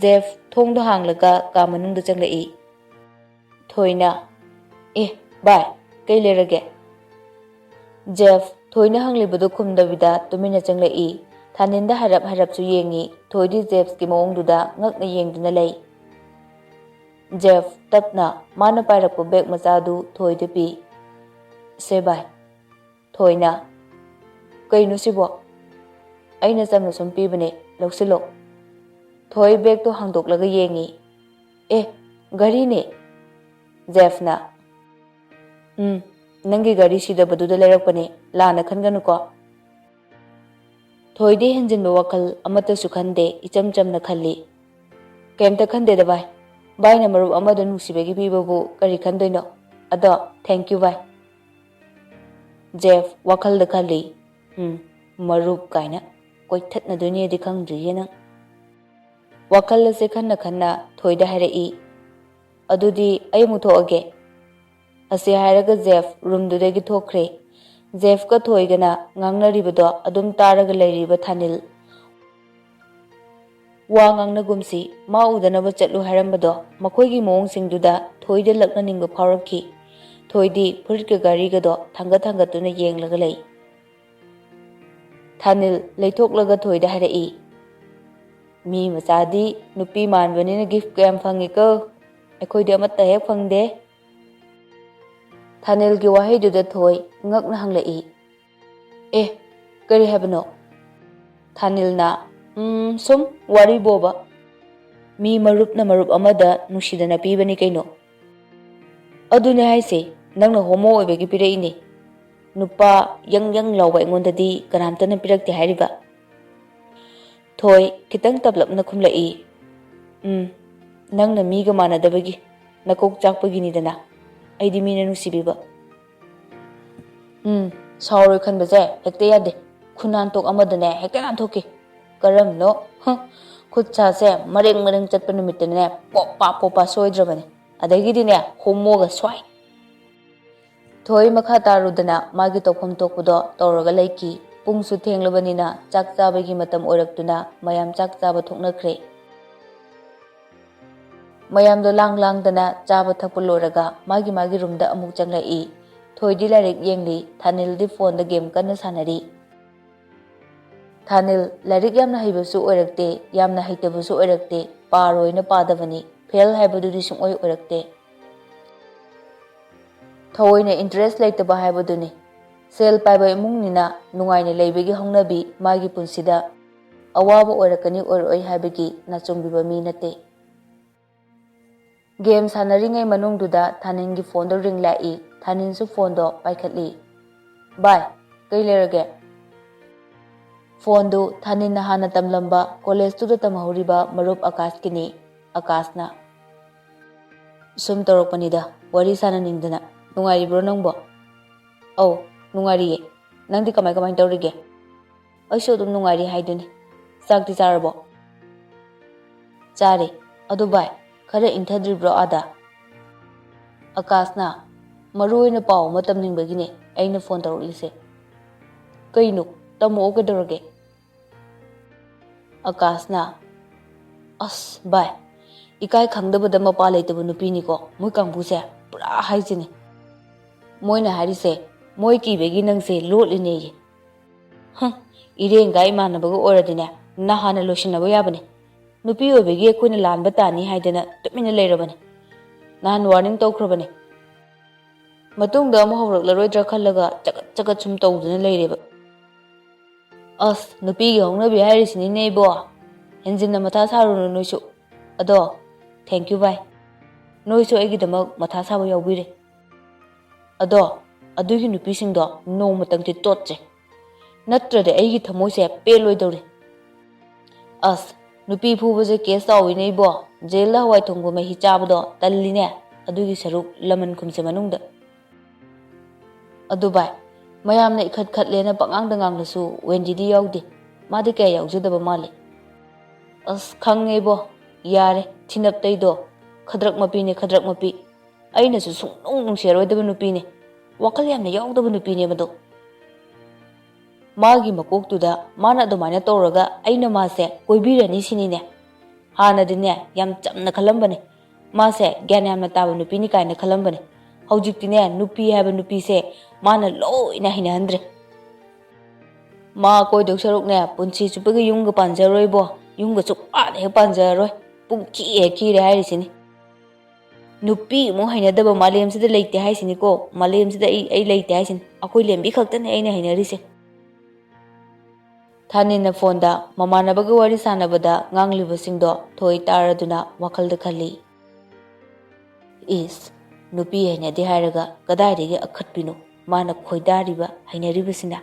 ꯖꯦꯐ ꯊꯣꯡꯗꯣ ꯍꯥꯡꯂꯒ ꯀꯥ ꯃꯅꯨꯡꯗ ꯆꯪꯂꯛꯏ꯫ ꯊꯣꯏꯅ, "ꯑꯦ, ꯚꯥꯏ, ꯀꯩ ꯂꯩꯔꯒꯦ?" ꯖꯦꯐ ꯊꯣꯏꯅ ꯍꯪꯂꯤꯕꯗꯨ ꯈꯨꯝꯗꯕꯤꯗ ꯇꯨꯃꯤꯟꯅ ꯆꯪꯂꯛꯏ꯫ ꯊꯥꯅꯤꯟꯗ ꯍꯥꯏꯔꯞ ꯍꯥꯏꯔꯞꯁꯨ ꯌꯦꯡꯉꯤ꯫ ꯊꯣꯏꯗꯤ ꯖꯦꯐꯀꯤ ꯃꯑꯣꯡꯗꯨꯗ ꯉꯛꯅ ꯌꯦꯡꯗꯨꯅ ꯂꯩ꯫ ꯖꯦꯐ ꯇꯞꯅ ꯃꯥꯅ ꯄꯥꯏꯔꯛꯄ ꯕꯦꯒ ꯃꯆꯥꯗꯨ ꯊꯣꯏꯗ ꯄꯤ꯫ "ꯁꯦ ꯚꯥꯏ꯫" ꯊꯣꯏꯅ, "ꯀꯩꯅꯣ ꯁꯤꯕꯣ?" "ꯑꯩꯅ ꯆꯝꯅ ꯁꯨꯝ ꯄꯤꯕꯅꯦ, ꯂꯧꯁꯤꯜꯂꯣ꯫" ꯊꯣꯏ ꯕꯦꯒꯇꯣ ꯍꯥꯡꯗꯣꯛꯂꯒ ꯌꯦꯡꯉꯤ꯫ "ꯑꯦ, ꯘꯔꯤꯅꯦ!" ꯖꯦꯐꯅ, "ꯎꯝ, ꯅꯪꯒꯤ ꯘꯔꯤ ꯁꯤꯗꯕꯗꯨꯗ ꯂꯩꯔꯛꯄꯅꯦ, ꯂꯥꯟꯅ ꯈꯟꯒꯅꯨꯀꯣ꯫" ꯊꯣꯏꯗꯤ ꯍꯦꯟꯖꯤꯟꯕ ꯋꯥꯈꯜ ꯑꯃꯠꯇꯁꯨ ꯈꯟꯗꯦ, ꯏꯆꯝ ꯆꯝꯅ ꯈꯜꯂꯤ꯫ "ꯀꯩꯝꯇ ꯈꯟꯗꯦꯗ ꯚꯥꯏ, ꯚꯥꯏꯅ ꯃꯔꯨꯞ ꯑꯃꯗꯣ ꯅꯨꯡꯁꯤꯕꯒꯤ ꯄꯤꯕꯕꯨ ꯀꯔꯤ ꯈꯟꯗꯣꯏꯅꯣ? ꯑꯗꯣ, thank you ꯚꯥꯏ꯫" ꯖꯦꯐ ꯋꯥꯈꯜꯗ ꯈꯜꯂꯤ, "ꯎꯝ, ꯃꯔꯨꯞ ꯀꯥꯏꯅ ꯀꯣꯏꯊꯠꯅꯗꯣꯏꯅꯦꯗꯤ ꯈꯪꯗ꯭ꯔꯤꯌꯦ ꯅꯪ꯫" ꯋꯥꯈꯜ ꯑꯁꯦ ꯈꯟꯅ ꯈꯟꯅ ꯊꯣꯏꯗ ꯍꯥꯏꯔꯛꯏ, "ꯑꯗꯨꯗꯤ ꯑꯩ ꯑꯃꯨꯛ ꯊꯣꯛꯑꯒꯦ꯫" ꯑꯁꯤ ꯍꯥꯏꯔꯒ ꯖꯦꯐ ꯔꯨꯝꯗꯨꯗꯒꯤ ꯊꯣꯛꯈ꯭ꯔꯦ꯫ ꯖꯦꯐꯀ ꯊꯣꯏꯒꯅ ꯉꯥꯡꯅꯔꯤꯕꯗꯣ ꯑꯗꯨꯝ ꯇꯥꯔꯒ ꯂꯩꯔꯤꯕ ꯊꯥꯅꯤꯜ ꯋꯥ ꯉꯥꯡꯅꯒꯨꯝꯁꯤ, ꯃꯥ ꯎꯗꯅꯕ ꯆꯠꯂꯨ ꯍꯥꯏꯔꯝꯕꯗꯣ ꯃꯈꯣꯏꯒꯤ ꯃꯑꯣꯡꯁꯤꯡꯗꯨꯗ ꯊꯣꯏꯗ ꯂꯛꯅꯅꯤꯡꯕ ꯐꯥꯎꯔꯛꯈꯤ꯫ ꯊꯣꯏꯗꯤ ꯐꯨꯔꯤꯠꯀ ꯘꯔꯤꯒꯗꯣ ꯊꯥꯡꯒꯠ ꯊꯥꯡꯒꯠꯇꯨꯅ ꯌꯦꯡꯂꯒ ꯂꯩ꯫ ꯊꯥꯅꯤꯜ ꯂꯩꯊꯣꯛꯂꯒ ꯊꯣꯏꯗ ꯍꯥꯏꯔꯛꯏ, "ꯃꯤ ꯃꯆꯥꯗꯤ ꯅꯨꯄꯤ ꯃꯥꯟꯕꯅꯤꯅ ꯒꯤꯐ ꯀꯌꯥꯝ ꯐꯪꯉꯤꯀꯣ, ꯑꯩꯈꯣꯏꯗꯤ ꯑꯃꯠꯇ ꯍꯦꯛ ꯐꯪꯗꯦ"꯫ ꯊꯥꯅꯤꯜꯒꯤ ꯋꯥꯍꯩꯗꯨꯗ ꯊꯣꯏ ꯉꯛꯅ ꯍꯪꯂꯛꯏ, "ꯑꯦ, ꯀꯔꯤ ꯍꯥꯏꯕꯅꯣ?" ꯊꯥꯅꯤꯜꯅ, "ꯎꯝ, ꯁꯨꯝ ꯋꯥꯔꯤ ꯕꯣꯕ꯫ ꯃꯤ ꯃꯔꯨꯞꯅ ꯃꯔꯨꯞ ꯑꯃꯗ ꯅꯨꯡꯁꯤꯗꯅ ꯄꯤꯕꯅꯤ ꯀꯩꯅꯣ"꯫ "ꯑꯗꯨꯅꯦ ꯍꯥꯏꯁꯦ, ꯅꯪꯅ ꯍꯣꯃꯣ ꯑꯣꯏꯕꯒꯤ ꯄꯤꯔꯛꯏꯅꯦ꯫ ꯅꯨꯄꯥ ꯌꯪ ꯌꯪ ꯂꯥꯎꯕ ꯑꯩꯉꯣꯟꯗꯗꯤ ꯀꯅꯥꯝꯇꯅ ꯄꯤꯔꯛꯇꯦ ꯍꯥꯏꯔꯤꯕ"꯫ ꯊꯣꯏ ꯈꯤꯇꯪ ꯇꯞꯂꯞꯅ ꯈꯨꯝꯂꯛꯏ, "ꯎꯝ, ꯅꯪꯅ ꯃꯤꯒ ꯃꯥꯟꯅꯗꯕꯒꯤ, ꯅꯀꯣꯛ ꯆꯥꯛꯄꯒꯤꯅꯤꯗꯅ꯫ ꯑꯩꯗꯤ ꯃꯤꯅ ꯅꯨꯡꯁꯤꯕꯤꯕ"꯫ "ꯎꯝ, ꯁꯥꯎꯔꯣꯏ ꯈꯟꯕꯁꯦ ꯍꯦꯛꯇ ꯌꯥꯗꯦ꯫ ꯈꯨꯅꯥꯟꯊꯣꯛ ꯑꯃꯗꯅꯦ ꯍꯦꯛꯇ ꯅꯥꯟꯊꯣꯛꯈꯤ꯫ ꯀꯔꯝꯅꯣ? ꯍ, ꯈꯨꯠ ꯁꯥꯁꯦ ꯃꯔꯦꯡ ꯃꯔꯦꯡ ꯆꯠꯄ ꯅꯨꯃꯤꯠꯇꯅꯦ ꯄꯣꯞꯄꯥ ꯄꯣꯞꯄꯥ ꯁꯣꯏꯗ꯭ꯔꯕꯅꯦ꯫ ꯑꯗꯒꯤꯗꯤꯅꯦ ꯍꯣꯃꯣꯒ ꯁ꯭ꯋꯥꯏ"꯫ ꯊꯣꯏ ꯃꯈꯥ ꯇꯥꯔꯨꯗꯅ ꯃꯥꯒꯤ ꯇꯧꯐꯝ ꯊꯣꯛꯄꯗꯣ ꯇꯧꯔꯒ ꯂꯩꯈꯤ꯫ ꯄꯨꯡꯁꯨ ꯊꯦꯡꯂꯕꯅꯤꯅ ꯆꯥꯛ ꯆꯥꯕꯒꯤ ꯃꯇꯝ ꯑꯣꯏꯔꯛꯇꯨꯅ ꯃꯌꯥꯝ ꯆꯥꯛ ꯆꯥꯕ ꯊꯣꯛꯅꯈ꯭ꯔꯦ꯫ ꯃꯌꯥꯝꯗꯣ ꯂꯥꯡ ꯂꯥꯡꯗꯅ ꯆꯥꯕ ꯊꯛꯄ ꯂꯣꯏꯔꯒ ꯃꯥꯒꯤ ꯃꯥꯒꯤ ꯔꯨꯝꯗ ꯑꯃꯨꯛ ꯆꯪꯂꯛꯏ꯫ ꯊꯣꯏꯗꯤ ꯂꯥꯏꯔꯤꯛ ꯌꯦꯡꯂꯤ, ꯊꯥꯅꯤꯜꯗꯤ ꯐꯣꯟꯗ ꯒꯦꯝ ꯀꯟꯅ ꯁꯥꯟꯅꯔꯤ꯫ ꯊꯥꯅꯤꯜ ꯂꯥꯏꯔꯤꯛ ꯌꯥꯝꯅ ꯍꯩꯕꯁꯨ ꯑꯣꯏꯔꯛꯇꯦ, ꯌꯥꯝꯅ ꯍꯩꯇꯕꯁꯨ ꯑꯣꯏꯔꯛꯇꯦ, ꯄꯥꯔꯣꯏꯅ ꯄꯥꯗꯕꯅꯤ, ꯐꯦꯜ ꯍꯥꯏꯕꯗꯨꯗꯤ ꯁꯨꯡꯑꯣꯏ ꯑꯣꯏꯔꯛꯇꯦ꯫ ꯊꯑꯣꯏꯅ ꯏꯟꯇꯔꯦꯁ ꯂꯩꯇꯕ ꯍꯥꯏꯕꯗꯨꯅꯤ꯫ ꯁꯦꯜ ꯄꯥꯏꯕ ꯏꯃꯨꯡꯅꯤꯅ ꯅꯨꯡꯉꯥꯏꯅ ꯂꯩꯕꯒꯤ ꯍꯧꯅꯕꯤ ꯃꯥꯒꯤ ꯄꯨꯟꯁꯤꯗ ꯑꯋꯥꯕ ꯑꯣꯏꯔꯛꯀꯅꯤ ꯑꯣꯏꯔꯛꯑꯣꯏ ꯍꯥꯏꯕꯒꯤ ꯅꯥꯆꯣꯡꯕꯤꯕ ꯃꯤ ꯅꯠꯇꯦ꯫ ꯒꯦꯝ ꯁꯥꯟꯅꯔꯤꯉꯩ ꯃꯅꯨꯡꯗꯨꯗ ꯊꯥꯅꯤꯟꯒꯤ ꯐꯣꯟꯗꯣ ꯔꯤꯡ ꯂꯥꯛꯏ꯫ ꯊꯥꯅꯤꯟꯁꯨ ꯐꯣꯟꯗꯣ ꯄꯥꯏꯈꯠꯂꯤ꯫ "ꯚꯥꯏ, ꯀꯩ ꯂꯩꯔꯒꯦ?" ꯐꯣꯟꯗꯨ ꯊꯥꯅꯤꯟꯅ ꯍꯥꯟꯅ ꯇꯝꯂꯝꯕ ꯀꯣꯂꯦꯖꯇꯨꯗ ꯇꯝꯍꯧꯔꯤꯕ ꯃꯔꯨꯞ ꯑꯀꯥꯁꯀꯤꯅꯤ꯫ ꯑꯀꯥꯁꯅ, "ꯁꯨꯝ ꯇꯧꯔꯛꯄꯅꯤꯗ, ꯋꯥꯔꯤ ꯁꯥꯟꯅꯅꯤꯡꯗꯅ꯫ ꯅꯨꯡꯉꯥꯏꯔꯤꯕ꯭ꯔꯣ ꯅꯪꯕꯣ?" "ꯑꯧ, ꯅꯨꯡꯉꯥꯏꯔꯤꯌꯦ꯫ ꯅꯪꯗꯤ ꯀꯃꯥꯏ ꯀꯃꯥꯏ ꯇꯧꯔꯤꯒꯦ?" "ꯑꯩꯁꯨ ꯑꯗꯨꯝ ꯅꯨꯡꯉꯥꯏꯔꯤ ꯍꯥꯏꯗꯨꯅꯤ꯫ ꯆꯥꯛꯇꯤ ꯆꯥꯔꯕꯣ?" "ꯆꯥꯔꯦ꯫ ꯑꯗꯨ ꯚꯥꯏ, ꯈꯔ ꯏꯪꯊꯗ꯭ꯔꯤꯕ꯭ꯔꯣ ꯑꯥꯗ?" ꯑꯀꯥꯁꯅ, "ꯃꯔꯨ ꯑꯣꯏꯅ ꯄꯥꯎ ꯑꯃ ꯇꯝꯅꯤꯡꯕꯒꯤꯅꯦ ꯑꯩꯅ ꯐꯣꯟ ꯇꯧꯔꯛꯂꯤꯁꯦ"꯫ "ꯀꯩꯅꯣ? ꯇꯝꯃꯛꯑꯣ, ꯀꯩꯗꯧꯔꯒꯦ?" ꯑꯀꯥꯁꯅ, ꯑꯁ ꯚꯥꯏ, ꯏꯀꯥꯏ ꯈꯪꯗꯕꯗ ꯃꯄꯥ ꯂꯩꯇꯕ ꯅꯨꯄꯤꯅꯤꯀꯣ ꯃꯣꯏ ꯀꯥꯡꯕꯨꯁꯦ꯫ ꯄꯨꯔꯥ ꯍꯥꯏꯁꯤꯅꯤ꯫ ꯃꯣꯏꯅ ꯍꯥꯏꯔꯤꯁꯦ ꯃꯣꯏ ꯀꯤꯕꯒꯤ ꯅꯪꯁꯦ ꯂꯣꯠꯂꯤꯅꯦꯌꯦ꯫ ꯍꯝ, ꯏꯔꯦꯡꯒ ꯏꯃꯥꯟꯅꯕꯒ ꯑꯣꯏꯔꯗꯤꯅꯦ, ꯅꯍꯥꯟꯅ ꯂꯣꯏꯁꯤꯟꯅꯕ ꯌꯥꯕꯅꯦ꯫ ꯅꯨꯄꯤ ꯑꯣꯏꯕꯒꯤ ꯑꯩꯈꯣꯏꯅ ꯂꯥꯟꯕ ꯇꯥꯅꯤ ꯍꯥꯏꯗꯅ ꯇꯨꯃꯤꯟꯅ ꯂꯩꯔꯕꯅꯦ꯫ ꯅꯍꯥꯟ ꯋꯥꯔꯅꯤꯡ ꯇꯧꯈ꯭ꯔꯕꯅꯦ꯫ ꯃꯇꯨꯡꯗ ꯑꯃꯨꯛ ꯍꯧꯔꯛꯂꯔꯣꯏꯗ꯭ꯔꯥ ꯈꯜꯂꯒ ꯆꯒꯠ ꯆꯒꯠ ꯁꯨꯝ ꯇꯧꯗꯨꯅ ꯂꯩꯔꯦꯕ꯫ ꯑꯁ, ꯅꯨꯄꯤꯒꯤ ꯍꯧꯅꯕꯤ ꯍꯥꯏꯔꯤꯁꯤꯅꯤꯅꯦ ꯏꯕꯣ꯫ ꯍꯦꯟꯖꯤꯟꯅ ꯃꯊꯥ ꯁꯥꯔꯨꯅꯨ ꯅꯣꯏꯁꯨ꯫ ꯑꯗꯣ, thank you ꯚꯥꯏ꯫ ꯅꯣꯏꯁꯨ ꯑꯩꯒꯤꯗꯃꯛ ꯃꯊꯥ ꯁꯥꯕ ꯌꯥꯎꯕꯤꯔꯦ꯫ ꯑꯗꯣ, ꯑꯗꯨꯒꯤ ꯅꯨꯄꯤꯁꯤꯡꯗꯣ ꯅꯣꯡꯃꯇꯪꯗꯤ ꯇꯣꯠꯁꯦ꯫ ꯅꯠꯇ꯭ꯔꯗꯤ ꯑꯩꯒꯤ ꯊꯃꯣꯏꯁꯦ ꯄꯦꯜꯂꯣꯏꯗꯧꯔꯤ꯫ ꯑꯁ, ꯅꯨꯄꯤ ꯐꯨꯕꯁꯦ ꯀꯦꯁ ꯆꯥꯎꯋꯤꯅꯦ ꯏꯕꯣ꯫ ꯖꯦꯜꯗ ꯍꯋꯥꯏ ꯊꯣꯡꯕ ꯃꯍꯤ ꯆꯥꯕꯗꯣ ꯇꯜꯂꯤꯅꯦ꯫ ꯑꯗꯨꯒꯤ ꯁꯔꯨꯛ ꯂꯃꯟ ꯈꯨꯝꯁꯦ ꯃꯅꯨꯡꯗ꯫ ꯑꯗꯨ ꯚꯥꯏ, ꯃꯌꯥꯝꯅ ꯏꯈꯠ ꯈꯠꯂꯦꯅ ꯄꯉꯥꯡꯗ ꯉꯥꯡꯂꯁꯨ ꯋꯦꯟꯗꯤꯗꯤ ꯌꯥꯎꯗꯦ꯫ ꯃꯥꯗꯤ ꯀꯌꯥ ꯌꯥꯎꯖꯗꯕ ꯃꯥꯜꯂꯦ꯫ ꯑꯁ, ꯈꯪꯉꯦꯕꯣ꯫ ꯌꯥꯔꯦ, ꯊꯤꯅꯞꯇꯩꯗꯣ꯫ ꯈꯗ꯭ꯔꯛ ꯃꯄꯤꯅꯦ, ꯈꯗ꯭ꯔꯛ ꯃꯄꯤ꯫ ꯑꯩꯅꯁꯨ ꯁꯨꯡꯅꯨꯡ ꯅꯨꯡꯁꯤꯔꯣꯏꯗꯕ ꯅꯨꯄꯤꯅꯦ꯫ ꯋꯥꯈꯜ ꯌꯥꯝꯅ ꯌꯥꯎꯗꯕ ꯅꯨꯄꯤꯅꯦ ꯃꯗꯣ꯫ ꯃꯥꯒꯤ ꯃꯀꯣꯛꯇꯨꯗ ꯃꯥꯅ ꯑꯗꯨꯃꯥꯏꯅ ꯇꯧꯔꯒ ꯑꯩꯅ ꯃꯥꯁꯦ ꯀꯣꯏꯕꯤꯔꯅꯤ ꯁꯤꯅꯤꯅꯦ꯫ ꯍꯥꯟꯅꯗꯤꯅꯦ, ꯌꯥꯝ ꯆꯝꯅ ꯈꯜꯂꯝꯕꯅꯦ꯫ ꯃꯥꯁꯦ ꯒ꯭ꯌꯥꯟ ꯌꯥꯝꯅ ꯇꯥꯕ ꯅꯨꯄꯤꯅꯤ ꯀꯥꯏꯅ ꯈꯜꯂꯝꯕꯅꯦ꯫ ꯍꯧꯖꯤꯛꯇꯤꯅꯦ, ꯅꯨꯄꯤ ꯍꯥꯏꯕ ꯅꯨꯄꯤꯁꯦ ꯃꯥꯅ ꯂꯣꯏꯅ ꯍꯩꯅꯍꯟꯗ꯭ꯔꯦ꯫ ꯃꯥ ꯀꯣꯏꯗꯧ ꯁꯔꯨꯛꯅꯦ, ꯄꯨꯟꯁꯤ ꯆꯨꯞꯄꯒꯤ ꯌꯨꯝꯒ ꯄꯥꯟꯖꯔꯣꯏꯕꯣ꯫ ꯌꯨꯝꯒ ꯁꯨꯛꯄꯥꯟ ꯍꯦꯛ ꯄꯥꯟꯖꯔꯔꯣꯏ꯫ ꯄꯨꯡꯈꯤ ꯍꯦꯛ ꯈꯤꯔꯦ ꯍꯥꯏꯔꯤꯁꯤꯅꯤ꯫ ꯅꯨꯄꯤ ꯑꯃꯨꯛ ꯍꯩꯅꯗꯕ ꯃꯥꯂꯦꯝꯁꯤꯗ ꯂꯩꯇꯦ ꯍꯥꯏꯁꯤꯅꯤꯀꯣ꯫ ꯃꯥꯂꯦꯝꯁꯤꯗ ꯑꯩ, ꯑꯩ ꯂꯩꯇꯦ ꯍꯥꯏꯁꯤꯅꯤ꯫ ꯑꯩꯈꯣꯏ ꯂꯦꯝꯕꯤ ꯈꯛꯇꯅꯦ ꯑꯩꯅ ꯍꯩꯅꯔꯤꯁꯦ꯫ ꯊꯥꯅꯤꯟꯅ ꯐꯣꯟꯗ ꯃꯃꯥꯟꯅꯕꯒ ꯋꯥꯔꯤ ꯁꯥꯟꯅꯕꯗ ꯉꯥꯡꯂꯤꯕꯁꯤꯡꯗꯣ ꯊꯣꯏ ꯇꯥꯔꯗꯨꯅ ꯋꯥꯈꯜꯗ ꯈꯜꯂꯤ꯫ ꯏꯁ, ꯅꯨꯄꯤ ꯍꯩꯅꯗꯦ ꯍꯥꯏꯔꯒ ꯀꯗꯥꯏꯗꯒꯤ ꯑꯈꯠꯄꯤꯅꯣ ꯃꯥꯅ ꯈꯣꯏꯗꯥꯔꯤꯕ, ꯍꯩꯅꯔꯤꯕꯁꯤꯅ?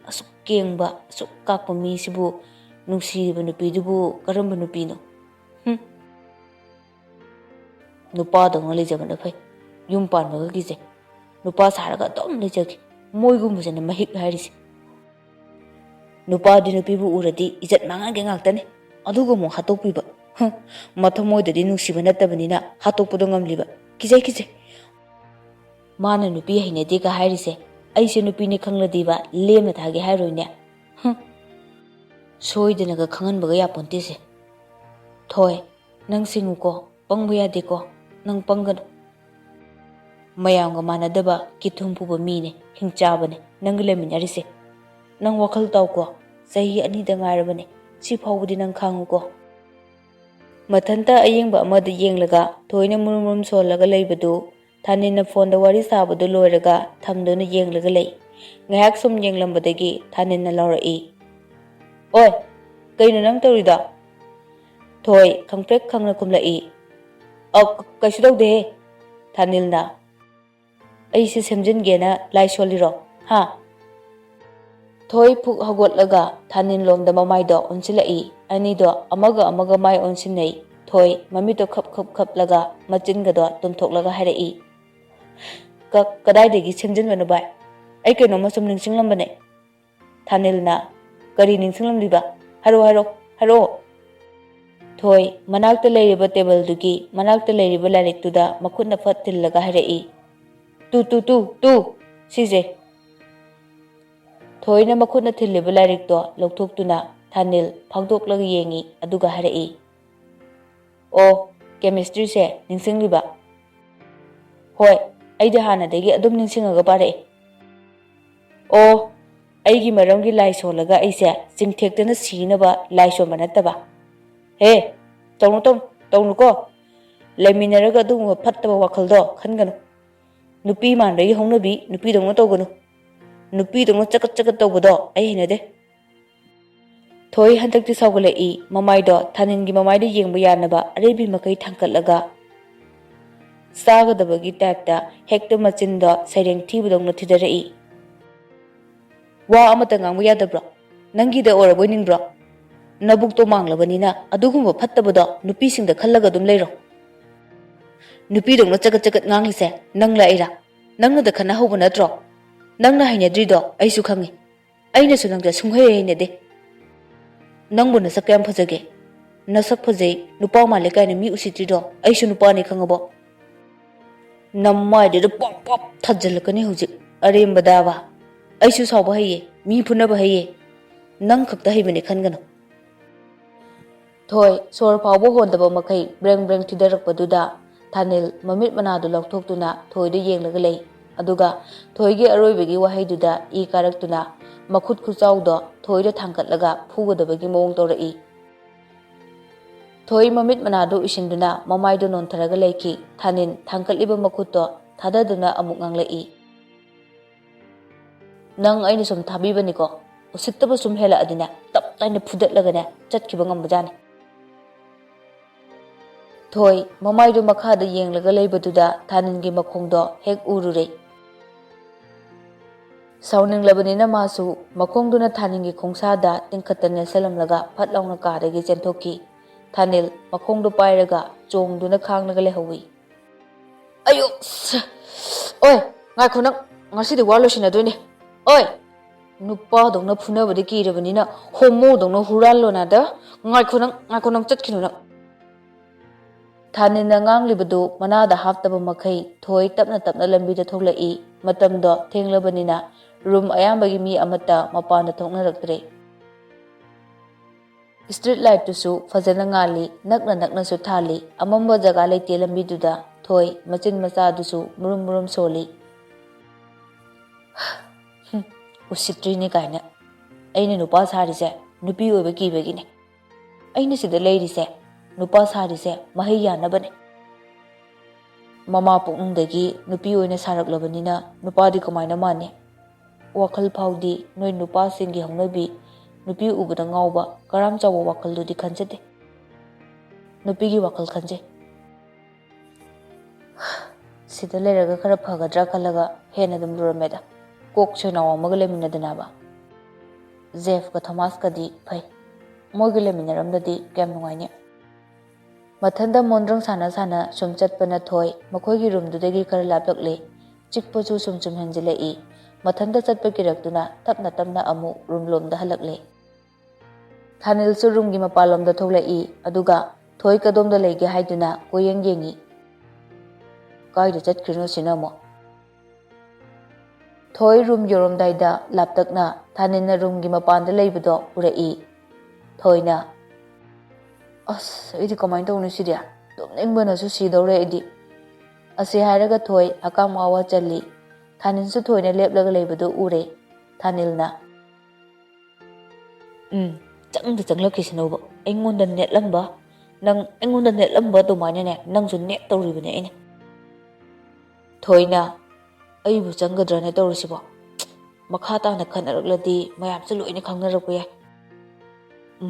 ꯑꯁꯨꯛ ꯀꯦꯡꯕ, ꯑꯁꯨꯛ ꯀꯥꯛꯄ ꯃꯤꯁꯤꯕꯨ ꯅꯨꯡꯁꯤꯔꯤꯕ ꯅꯨꯄꯤꯗꯨꯕꯨ ꯀꯔꯝꯕ ꯅꯨꯄꯤꯅꯣ? ꯍꯨꯝ꯫ ꯅꯨꯄꯥꯗꯧꯅ ꯂꯩꯖꯕꯅ ꯐꯩ꯫ ꯌꯨꯝ ꯄꯥꯟꯕꯒ ꯀꯤꯖꯩ꯫ ꯅꯨꯄꯥ ꯁꯥꯔꯒ ꯑꯗꯨꯝ ꯂꯩꯖꯒꯦ꯫ ꯃꯣꯏꯒꯨꯝꯕꯁꯤꯅ ꯃꯍꯤꯛ ꯍꯥꯏꯔꯤꯁꯦ꯫ ꯅꯨꯄꯥꯗꯤ ꯅꯨꯄꯤꯕꯨ ꯎꯔꯗꯤ ꯏꯖꯠ ꯃꯥꯡꯍꯟꯒꯦ ꯉꯥꯛꯇꯅꯤ꯫ ꯑꯗꯨꯒ ꯑꯃꯨꯛ ꯍꯥꯠꯇꯣꯛꯄꯤꯕ꯫ ꯍꯨꯝ, ꯃꯊꯃꯣꯏꯗꯗꯤ ꯅꯨꯡꯁꯤꯕ ꯅꯠꯇꯕꯅꯤꯅ ꯍꯥꯠꯇꯣꯛꯄꯗꯣ ꯉꯝꯂꯤꯕ꯫ ꯀꯤꯖꯩ, ꯀꯤꯖꯩ꯫ ꯃꯥꯅ ꯅꯨꯄꯤ ꯍꯩꯅꯗꯦꯒ ꯍꯥꯏꯔꯤꯁꯦ, ꯑꯩꯁꯦ ꯅꯨꯄꯤꯅꯦ ꯈꯪꯂꯗꯤꯕ ꯂꯦꯝꯅ ꯊꯥꯒꯦ ꯍꯥꯏꯔꯣꯏꯅꯦ꯫ ꯍꯨꯝ꯫ ꯁꯣꯏꯗꯅꯒ ꯈꯪꯍꯟꯕꯒ ꯌꯥꯄꯣꯟꯇꯦꯁꯦ꯫ "ꯊꯣꯏ, ꯅꯪ ꯁꯤꯡꯉꯨꯀꯣ, ꯄꯪꯕ ꯌꯥꯗꯦꯀꯣ, ꯅꯪ ꯄꯪꯒꯅꯨ꯫ ꯃꯌꯥꯝꯒ ꯃꯥꯟꯅꯗꯕ ꯀꯤꯊꯨꯝ ꯄꯨꯕ ꯃꯤꯅꯦ, ꯍꯤꯡꯆꯥꯕꯅꯦ ꯅꯪꯒ ꯂꯩꯃꯤꯟꯅꯔꯤꯁꯦ꯫ ꯅꯪ ꯋꯥꯈꯜ ꯇꯥꯎꯀꯣ, ꯆꯍꯤ ꯑꯅꯤꯗ ꯉꯥꯏꯔꯕꯅꯦ, ꯁꯤ ꯐꯥꯎꯕꯗꯤ ꯅꯪ ꯈꯥꯡꯉꯨꯀꯣ"꯫ ꯃꯊꯟꯇ ꯑꯌꯦꯡꯕ ꯑꯃꯗ ꯌꯦꯡꯂꯒ ꯊꯣꯏꯅ ꯃꯨꯔꯨꯝ ꯃꯨꯔꯨꯝ ꯁꯣꯜꯂꯒ ꯂꯩꯕꯗꯨ ꯊꯥꯅꯤꯜꯅ ꯐꯣꯟꯗ ꯋꯥꯔꯤ ꯁꯥꯕꯗꯨ ꯂꯣꯏꯔꯒ ꯊꯝꯗꯨꯅ ꯌꯦꯡꯂꯒ ꯂꯩ꯫ ꯉꯥꯏꯍꯥꯛ ꯁꯨꯝ ꯌꯦꯡꯂꯝꯕꯗꯒꯤ ꯊꯥꯅꯤꯜꯅ ꯂꯥꯎꯔꯛꯏ, "ꯑꯣꯏ, ꯀꯩꯅꯣ ꯅꯪ ꯇꯧꯔꯤꯗꯣ?" ꯊꯣꯏ ꯈꯪꯄ꯭ꯔꯦꯛ ꯈꯪꯅ ꯈꯨꯝꯂꯛꯏ, "ꯑ, ꯀ-, ꯀꯩꯁꯨ ꯇꯧꯗꯦꯍꯦ"꯫ ꯊꯥꯅꯤꯜꯅ, "ꯑꯩꯁꯦ ꯁꯦꯝꯖꯤꯟꯒꯦꯅ ꯂꯥꯏ ꯁꯣꯜꯂꯤꯔꯣ, ꯍꯥ?" ꯊꯣꯏ ꯐꯨꯛ ꯍꯧꯒꯠꯂꯒ ꯊꯥꯅꯤꯜꯂꯣꯝꯗ ꯃꯃꯥꯏꯗꯣ ꯑꯣꯟꯁꯤꯜꯂꯛꯏ꯫ ꯑꯅꯤꯗꯣ ꯑꯃꯒ ꯑꯃꯒ ꯃꯥꯏ ꯑꯣꯟꯁꯤꯟꯅꯩ꯫ ꯊꯣꯏ ꯃꯃꯤꯠꯇꯣ ꯈꯞ ꯈꯞ ꯈꯞꯂꯒ ꯃꯆꯤꯟꯒꯗꯣ ꯇꯨꯝꯊꯣꯛꯂꯒ ꯍꯥꯏꯔꯛꯏ, "ꯀ-, ꯀꯗꯥꯏꯗꯒꯤ ꯁꯦꯝꯖꯤꯟꯕꯅꯣ ꯚꯥꯏ? ꯑꯩ ꯀꯩꯅꯣꯝꯃ ꯁꯨꯝ ꯅꯤꯡꯁꯤꯡꯂꯝꯕꯅꯦ"꯫ ꯊꯥꯅꯤꯜꯅ, "ꯀꯔꯤ ꯅꯤꯡꯁꯤꯡꯂꯝꯂꯤꯕ? ꯍꯥꯏꯔꯛꯑꯣ, ꯍꯥꯏꯔꯛꯑꯣ, ꯍꯥꯏꯔꯛꯑꯣ"꯫ ꯊꯣꯏ ꯃꯅꯥꯛꯇ ꯂꯩꯔꯤꯕ ꯇꯦꯕꯜꯗꯨꯒꯤ ꯃꯅꯥꯛꯇ ꯂꯩꯔꯤꯕ ꯂꯥꯏꯔꯤꯛꯇꯨꯗ ꯃꯈꯨꯠꯅ ꯐꯠ ꯊꯤꯜꯂꯒ ꯍꯥꯏꯔꯛꯏ, "ꯇꯨ, ꯇꯨ, ꯇꯨ, ꯇꯨ, ꯁꯤꯁꯦ"꯫ ꯊꯣꯏꯅ ꯃꯈꯨꯠꯅ ꯊꯤꯜꯂꯤꯕ ꯂꯥꯏꯔꯤꯛꯇꯣ ꯂꯧꯊꯣꯛꯇꯨꯅ ꯊꯥꯅꯤꯜ ꯐꯥꯛꯗꯣꯛꯂꯒ ꯌꯦꯡꯉꯤ, ꯑꯗꯨꯒ ꯍꯥꯏꯔꯛꯏ, "ꯑꯣ, ꯀꯦꯃꯤꯁꯇ꯭ꯔꯤꯁꯦ ꯅꯤꯡꯁꯤꯡꯂꯤꯕ?" "ꯍꯣꯏ, ꯑꯩꯗꯤ ꯍꯥꯟꯅꯗꯒꯤ ꯑꯗꯨꯝ ꯅꯤꯡꯁꯤꯡꯉꯒ ꯄꯥꯔꯛꯑꯦ"꯫ "ꯑꯣ, ꯑꯩꯒꯤ ꯃꯔꯝꯒꯤ ꯂꯥꯏ ꯁꯣꯜꯂꯒ ꯑꯩꯁꯦ ꯆꯤꯡꯊꯦꯛꯇꯅ ꯁꯤꯅꯕ ꯂꯥꯏ ꯁꯣꯟꯕ ꯅꯠꯇꯕ? ꯍꯦ, ꯇꯧꯅꯨ, ꯇꯧꯅꯨ, ꯇꯧꯅꯨꯀꯣ꯫ ꯂꯩꯃꯤꯟꯅꯔꯒ ꯑꯗꯨꯒꯨꯝꯕ ꯐꯠꯇꯕ ꯋꯥꯈꯜꯗꯣ ꯈꯟꯒꯅꯨ꯫ ꯅꯨꯄꯤ ꯃꯥꯟꯕꯒꯤ ꯍꯧꯅꯕꯤ ꯅꯨꯄꯤꯗꯧꯅ ꯇꯧꯒꯅꯨ꯫ ꯅꯨꯄꯤꯗꯧꯅ ꯆꯀꯠ ꯆꯀꯠ ꯇꯧꯕꯗꯣ ꯑꯩ ꯍꯩꯅꯗꯦ"꯫ ꯊꯣꯏ ꯍꯟꯗꯛꯇꯤ ꯁꯥꯎꯒꯠꯂꯛꯏ꯫ ꯃꯃꯥꯏꯗꯣ ꯊꯥꯅꯤꯜꯒꯤ ꯃꯃꯥꯏꯗ ꯌꯦꯡꯕ ꯌꯥꯅꯕ ꯑꯔꯦꯝꯕꯤ ꯃꯈꯩ ꯊꯥꯡꯀꯠꯂꯒ ꯆꯥꯒꯗꯕꯒꯤ ꯇꯥꯏꯞꯇ ꯍꯦꯛꯇ ꯃꯆꯤꯟꯗꯣ ꯁꯩꯔꯦꯡ ꯊꯤꯕꯗꯧꯅ ꯊꯤꯗꯔꯛꯏ꯫ "ꯋꯥ ꯑꯃꯇ ꯉꯥꯡꯕ ꯌꯥꯗꯕ꯭ꯔꯣ? ꯅꯪꯒꯤꯗ ꯑꯣꯏꯔꯕꯣꯏ ꯅꯤꯡꯕ꯭ꯔꯣ? ꯅꯕꯨꯛꯇꯣ ꯃꯥꯡꯂꯕꯅꯤꯅ ꯑꯗꯨꯒꯨꯝꯕ ꯐꯠꯇꯕꯗꯣ ꯅꯨꯄꯤꯁꯤꯡꯗ ꯈꯜꯂꯒ ꯑꯗꯨꯝ ꯂꯩꯔꯣ꯫ ꯅꯨꯄꯤꯗꯧꯅ ꯆꯒꯠ ꯆꯒꯠ ꯉꯥꯡꯂꯤꯁꯦ ꯅꯪꯂ ꯑꯩꯔꯥ? ꯅꯪꯅꯗ ꯈꯠꯅꯍꯧꯕ ꯅꯠꯇ꯭ꯔꯣ? ꯅꯪꯅ ꯍꯩꯅꯗ꯭ꯔꯤꯗꯣ ꯑꯩꯁꯨ ꯈꯪꯉꯤ꯫ ꯑꯩꯅꯁꯨ ꯅꯪꯁꯦ ꯁꯨꯡꯍꯩ ꯍꯩꯅꯗꯦ꯫ ꯅꯪꯕꯨ ꯅꯁꯛ ꯀꯌꯥꯝ ꯐꯖꯒꯦ? ꯅꯁꯛ ꯐꯖꯩ, ꯅꯨꯄꯥ ꯃꯥꯜꯂꯦ ꯀꯥꯏꯅ ꯃꯤ ꯎꯁꯤꯠꯇ꯭ꯔꯤꯗꯣ ꯑꯩꯁꯨ ꯅꯨꯄꯥꯅꯤ, ꯈꯪꯉꯕꯣ? ꯅꯃꯥꯏꯗꯨꯗ ꯄꯣꯞ ꯄꯣꯞ ꯊꯥꯖꯤꯜꯂꯛꯀꯅꯤ ꯍꯧꯖꯤꯛ, ꯑꯔꯦꯝꯕꯗꯥꯕ꯫ ꯑꯩꯁꯨ ꯁꯥꯎꯕ ꯍꯩꯌꯦ, ꯃꯤ ꯐꯨꯅꯕ ꯍꯩꯌꯦ꯫ ꯅꯪ ꯈꯛꯇ ꯍꯩꯕꯅꯦ ꯈꯟꯒꯅꯨ꯫ ꯊꯣꯏ ꯁꯣꯔ ꯐꯥꯎꯕ ꯍꯣꯟꯗꯕ ꯃꯈꯩ ꯕ꯭ꯔꯦꯡ ꯕ꯭ꯔꯦꯡ ꯊꯤꯗꯔꯛꯄꯗꯨꯗ ꯊꯥꯅꯤꯜ ꯃꯃꯤꯠ ꯃꯅꯥꯗꯨ ꯂꯥꯎꯊꯣꯛꯇꯨꯅ ꯊꯣꯏꯗ ꯌꯦꯡꯂꯒ ꯂꯩ꯫ ꯑꯗꯨꯒ ꯊꯣꯏꯒꯤ ꯑꯔꯣꯏꯕꯒꯤ ꯋꯥꯍꯩꯗꯨꯗ ꯏ ꯀꯥꯔꯛꯇꯨꯅ ꯃꯈꯨꯠ ꯈꯨꯆꯥꯎꯗꯣ ꯊꯣꯏꯗ ꯊꯥꯡꯒꯠꯂꯒ ꯐꯨꯒꯗꯕꯒꯤ ꯃꯑꯣꯡ ꯇꯧꯔꯛꯏ꯫ ꯊꯣꯏ ꯃꯃꯤꯠ ꯃꯅꯥꯗꯨ ꯎꯏꯁꯤꯟꯗꯨꯅ ꯃꯃꯥꯏꯗꯨ ꯅꯣꯟꯊꯔꯒ ꯂꯩꯈꯤ꯫ ꯊꯥꯅꯤꯜ ꯊꯥꯡꯒꯠꯂꯤꯕ ꯃꯈꯨꯠꯇꯣ ꯊꯥꯗꯗꯨꯅ ꯑꯃꯨꯛ ꯉꯥꯡꯂꯛꯏ, "ꯅꯪ ꯑꯩꯅ ꯁꯨꯝ ꯊꯥꯕꯤꯕꯅꯤꯀꯣ, ꯎꯁꯤꯠꯇꯕ ꯁꯨꯝ ꯍꯦꯜꯂꯛꯑꯗꯤꯅꯦ, ꯇꯞ ꯇꯥꯏꯅ ꯐꯨꯗꯠꯂꯒꯅꯦ ꯆꯠꯈꯤꯕ ꯉꯝꯕꯖꯥꯠꯅꯤ꯫" ꯊꯣꯏ ꯃꯃꯥꯏꯗꯨ ꯃꯈꯥꯗ ꯌꯦꯡꯂꯒ ꯂꯩꯕꯗꯨꯗ ꯊꯥꯅꯤꯜꯒꯤ ꯃꯈꯣꯡꯗꯣ ꯍꯦꯛ ꯎꯔꯨꯔꯦ꯫ ꯁꯥꯎꯅꯤꯡꯂꯕꯅꯤꯅ ꯃꯥꯁꯨ ꯃꯈꯣꯡꯗꯨꯅ ꯊꯥꯅꯤꯜꯒꯤ ꯈꯣꯡꯁꯥꯗ ꯇꯤꯡꯈꯠꯇ ꯅꯦꯠꯁꯜꯂꯝꯂꯒ ꯐꯠ ꯂꯥꯎꯅ ꯀꯥꯗꯒꯤ ꯆꯦꯟꯊꯣꯛꯈꯤ꯫ ꯊꯥꯅꯤꯜ ꯃꯈꯣꯡꯗꯨ ꯄꯥꯏꯔꯒ ꯆꯣꯡꯗꯨꯅ ꯈꯥꯡꯂꯒ ꯂꯩꯍꯧꯏ꯫ "ꯑꯌꯣ! ꯁ-, ꯑꯣꯏ, ꯉꯥꯏꯈꯣ ꯅꯪ, ꯉꯁꯤꯗꯤ ꯋꯥ ꯂꯣꯏꯁꯤꯟꯅꯗꯣꯏꯅꯦ꯫ ꯑꯣꯏ, ꯅꯨꯄꯥꯗꯧꯅ ꯐꯨꯅꯕꯗꯤ ꯀꯤꯔꯕꯅꯤꯅ ꯍꯣꯃꯣꯗꯧꯅ ꯍꯨꯔꯥꯜꯂꯣꯅꯥꯗ꯫ ꯉꯥꯏꯈꯣ ꯅꯪ, ꯉꯥꯏꯈꯣ ꯅꯪ, ꯆꯠꯈꯤꯅꯨ ꯅꯪ꯫" ꯊꯥꯅꯤꯜꯅ ꯉꯥꯡꯂꯤꯕꯗꯨ ꯃꯅꯥꯗ ꯍꯥꯞꯇꯕ ꯃꯈꯩ ꯊꯣꯏ ꯇꯞꯅ ꯇꯞꯅ ꯂꯝꯕꯤꯗ ꯊꯣꯛꯂꯛꯏ꯫ ꯃꯇꯝꯗꯣ ꯊꯦꯡꯂꯕꯅꯤꯅ ꯔꯨꯝ ꯑꯌꯥꯝꯕꯒꯤ ꯃꯤ ꯑꯃꯠꯇ ꯃꯄꯥꯟꯗ ꯊꯣꯛꯅꯔꯛꯇ꯭ꯔꯦ꯫ ꯁ꯭ꯇ꯭ꯔꯤꯠ ꯂꯥꯏꯠꯇꯨꯁꯨ ꯐꯖꯅ ꯉꯥꯜꯂꯤ, ꯅꯛꯅ ꯅꯛꯅꯁꯨ ꯊꯥꯜꯂꯤ꯫ ꯑꯃꯝꯕ ꯖꯒꯥ ꯂꯩꯇꯦ ꯂꯝꯕꯤꯗꯨꯗ꯫ ꯊꯣꯏ ꯃꯆꯤꯟ ꯃꯆꯥꯗꯨꯁꯨ ꯃꯨꯔꯨꯝ ꯃꯨꯔꯨꯝ ꯁꯣꯜꯂꯤ꯫ "ꯍꯨꯝ, ꯎꯁꯤꯠꯇ꯭ꯔꯤꯅꯤ ꯀꯥꯏꯅ꯫ ꯑꯩꯅ ꯅꯨꯄꯥ ꯁꯥꯔꯤꯁꯦ ꯅꯨꯄꯤ ꯑꯣꯏꯕ ꯀꯤꯕꯒꯤꯅꯦ꯫ ꯑꯩꯅ ꯁꯤꯗ ꯂꯩꯔꯤꯁꯦ, ꯅꯨꯄꯥ ꯁꯥꯔꯤꯁꯦ ꯃꯍꯩ ꯌꯥꯟꯅꯕꯅꯦ꯫ ꯃꯃꯥ ꯄꯨꯛꯅꯨꯡꯗꯒꯤ ꯅꯨꯄꯤ ꯑꯣꯏꯅ ꯁꯥꯔꯛꯂꯕꯅꯤꯅ ꯅꯨꯄꯥꯗꯤ ꯀꯃꯥꯏꯅ ꯃꯥꯟꯅꯤ? ꯋꯥꯈꯜ ꯐꯥꯎꯗꯤ ꯅꯣꯏ ꯅꯨꯄꯥꯁꯤꯡꯒꯤ ꯍꯧꯅꯕꯤ, ꯅꯨꯄꯤ ꯎꯕꯗ ꯉꯥꯎꯕ, ꯀꯔꯥꯝ ꯆꯥꯎꯕ ꯋꯥꯈꯜꯗꯨꯗꯤ ꯈꯟꯖꯗꯦ꯫ ꯅꯨꯄꯤꯒꯤ ꯋꯥꯈꯜ ꯈꯟꯖꯩ꯫" ꯁꯤꯗ ꯂꯩꯔꯒ ꯈꯔ ꯐꯒꯗ꯭ꯔꯥ ꯈꯜꯂꯒ ꯍꯦꯟꯅ ꯑꯗꯨꯝ ꯂꯨꯔꯝꯃꯦꯗ꯫ ꯀꯣꯛ ꯁꯣꯏꯅꯥꯎ ꯑꯃꯒ ꯂꯩꯃꯤꯟꯅꯗꯅꯕ꯫ ꯖꯦꯐꯀ ꯊꯣꯃꯥꯁꯀꯗꯤ ꯐꯩ꯫ ꯃꯣꯏꯒ ꯂꯩꯃꯤꯟꯅꯔꯝꯗꯗꯤ ꯀꯌꯥꯝ ꯅꯨꯡꯉꯥꯏꯅꯤ꯫ ꯃꯊꯟꯇ ꯃꯣꯟꯗ꯭ꯔꯪ ꯁꯥꯟꯅ ꯁꯥꯟꯅ ꯁꯨꯝ ꯆꯠꯄꯅ ꯊꯣꯏ ꯃꯈꯣꯏꯒꯤ ꯔꯨꯝꯗꯨꯗꯒꯤ ꯈꯔ ꯂꯥꯞꯂꯛꯂꯦ꯫ ꯆꯤꯛꯄꯁꯨ ꯁꯨꯝ ꯁꯨꯝ ꯍꯦꯟꯖꯤꯜꯂꯛꯏ꯫ ꯃꯊꯟꯇ ꯆꯠꯄ ꯀꯤꯔꯛꯇꯨꯅ ꯇꯞꯅ ꯇꯞꯅ ꯑꯃꯨꯛ ꯔꯨꯝ ꯂꯣꯝꯗ ꯍꯜꯂꯛꯂꯦ꯫ ꯊꯥꯅꯤꯜꯁꯨ ꯔꯨꯝꯒꯤ ꯃꯄꯥꯟꯂꯣꯝꯗ ꯊꯣꯛꯂꯛꯏ, ꯑꯗꯨꯒ ꯊꯣꯏ ꯀꯗꯣꯝꯗ ꯂꯩꯒꯦ ꯍꯥꯏꯗꯨꯅ ꯀꯣꯏꯌꯦꯡ ꯌꯦꯡꯉꯤ꯫ "ꯀꯥꯏꯗ ꯆꯠꯈ꯭ꯔꯤꯅꯣ ꯁꯤꯅ ꯑꯃꯨꯛ?" ꯊꯣꯏ ꯔꯨꯝ ꯌꯧꯔꯝꯗꯥꯏꯗ ꯂꯥꯞꯇꯛꯅ ꯊꯥꯅꯤꯜꯅ ꯔꯨꯝꯒꯤ ꯃꯄꯥꯟꯗ ꯂꯩꯕꯗꯣ ꯎꯔꯛꯏ꯫ ꯊꯣꯏꯅ, "ꯑꯁ, ꯑꯩꯗꯤ ꯀꯃꯥꯏꯅ ꯇꯧꯅꯤ ꯁꯤꯗꯤ? ꯇꯨꯝꯅꯤꯡꯕꯅꯁꯨ ꯁꯤꯗꯧꯔꯦ ꯑꯩꯗꯤ"꯫ ꯑꯁꯤ ꯍꯥꯏꯔꯒ ꯊꯣꯏ ꯑꯀꯥꯝ ꯑꯋꯥ ꯆꯜꯂꯤ꯫ ꯊꯥꯅꯤꯜꯁꯨ ꯊꯣꯏꯅ ꯂꯦꯞꯂꯒ ꯂꯩꯕꯗꯨ ꯎꯔꯦ꯫ ꯊꯥꯅꯤꯜꯅ, "ꯎꯝ, ꯆꯪꯗ ꯆꯪꯂꯛꯈꯤꯁꯅꯨꯕ꯫ ꯑꯩꯉꯣꯟꯗ ꯅꯦꯠꯂꯝꯕ, ꯅꯪ ꯑꯩꯉꯣꯟꯗ ꯅꯦꯠꯂꯝꯕ ꯑꯗꯨꯃꯥꯏꯅꯅꯦ, ꯅꯪꯁꯨ ꯅꯦꯠ ꯇꯧꯔꯤꯕꯅꯦ ꯑꯩꯅ"꯫ ꯊꯣꯏꯅ, "ꯑꯩꯕꯨ ꯆꯪꯒꯗ꯭ꯔꯅꯦ ꯇꯧꯔꯤꯁꯤꯕꯣ? ꯃꯈꯥ ꯇꯥꯅ ꯈꯠꯅꯔꯛꯂꯗꯤ ꯃꯌꯥꯝꯁꯨ ꯂꯣꯏꯅ ꯈꯪꯅꯔꯛꯄ ꯌꯥꯏ꯫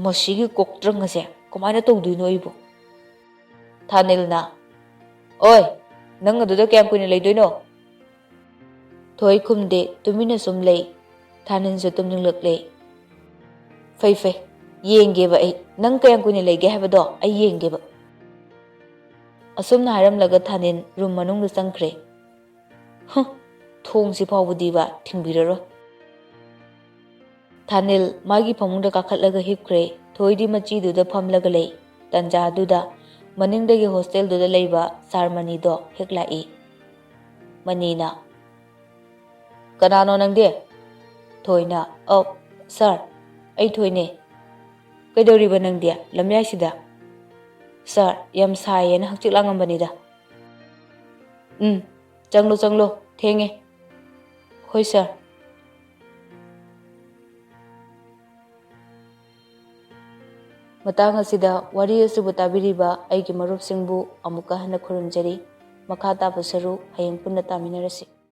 ꯃꯁꯤꯒꯤ ꯀꯣꯛꯇ꯭ꯔꯪ ꯑꯁꯦ ꯀꯃꯥꯏꯅ ꯇꯧꯗꯣꯏꯅꯣ ꯑꯩꯕꯨ?" ꯊꯥꯅꯤꯜꯅ, "ꯑꯣꯏ, ꯅꯪ ꯑꯗꯨꯗ ꯀꯌꯥꯝ ꯀꯨꯏꯅ ꯂꯩꯗꯣꯏꯅꯣ?" ꯊꯣꯏ ꯈꯨꯝꯗꯦ, ꯇꯨꯃꯤꯟꯅ ꯁꯨꯝ ꯂꯩ꯫ ꯊꯥꯅꯤꯜꯁꯨ ꯇꯨꯝꯅꯤꯡꯂꯛꯂꯦ꯫ "ꯐꯩ, ꯐꯩ, ꯌꯦꯡꯒꯦꯕ ꯑꯩ꯫ ꯅꯪ ꯀꯌꯥꯝ ꯀꯨꯏꯅ ꯂꯩꯒꯦ ꯍꯥꯏꯕꯗꯣ ꯑꯩ ꯌꯦꯡꯒꯦꯕ"꯫ ꯑꯁꯨꯝꯅ ꯍꯥꯏꯔꯝꯂꯒ ꯊꯥꯅꯤꯜ ꯔꯨꯝ ꯃꯅꯨꯡꯗ ꯆꯪꯈ꯭ꯔꯦ꯫ "ꯍꯨꯝ, ꯊꯣꯡꯁꯤ ꯐꯥꯎꯕꯗꯤꯕ ꯊꯤꯡꯕꯤꯔꯔꯣꯏ"꯫ ꯊꯥꯅꯤꯜ ꯃꯥꯒꯤ ꯐꯃꯨꯡꯗ ꯀꯥꯈꯠꯂꯒ ꯍꯤꯞꯈ꯭ꯔꯦ꯫ ꯊꯣꯏꯗꯤ ꯃꯆꯤꯗꯨꯗ ꯐꯝꯂꯒ ꯂꯩ꯫ ꯇꯟꯖꯥꯗꯨꯗ ꯃꯅꯤꯡꯗꯒꯤ ꯍꯣꯁꯇꯦꯜꯗꯨꯗ ꯂꯩꯕ ꯁꯥꯔ ꯃꯅꯤꯗꯣ ꯍꯦꯛ ꯂꯥꯛꯏ꯫ ꯃꯅꯤꯅ, "ꯀꯅꯥꯅꯣ ꯅꯪꯗꯤ?" ꯊꯣꯏꯅ, "ꯑꯧ, ꯁꯥꯔ, ꯑꯩ ꯊꯣꯏꯅꯦ꯫ ꯀꯩꯗꯧꯔꯤꯕ ꯅꯪꯗꯤ ꯂꯝꯌꯥꯏꯁꯤꯗ?" "ꯁꯥꯔ, ꯌꯥꯝ ꯁꯥꯏꯌꯦꯅ ꯍꯛꯆꯤꯛ ꯂꯥꯡꯉꯝꯕꯅꯤꯗ"꯫ "ꯎꯝ, ꯆꯪꯂꯣ, ꯆꯪꯂꯣ, ꯊꯦꯡꯉꯦ"꯫ "ꯍꯣꯏ, ꯁꯥꯔ"꯫ ꯃꯇꯥꯡ ꯑꯁꯤꯗ ꯋꯥꯔꯤ ꯑꯁꯤꯕꯨ ꯇꯥꯕꯤꯔꯤꯕ ꯑꯩꯒꯤ ꯃꯔꯨꯞꯁꯤꯡꯕꯨ ꯑꯃꯨꯛꯀ ꯍꯟꯅ ꯈꯨꯔꯨꯝꯖꯔꯤ꯫ ꯃꯈꯥ ꯇꯥꯕ ꯁꯔꯨꯛ ꯍꯌꯦꯡ ꯄꯨꯟꯅ ꯇꯥꯃꯤꯟꯅꯔꯁꯤ꯫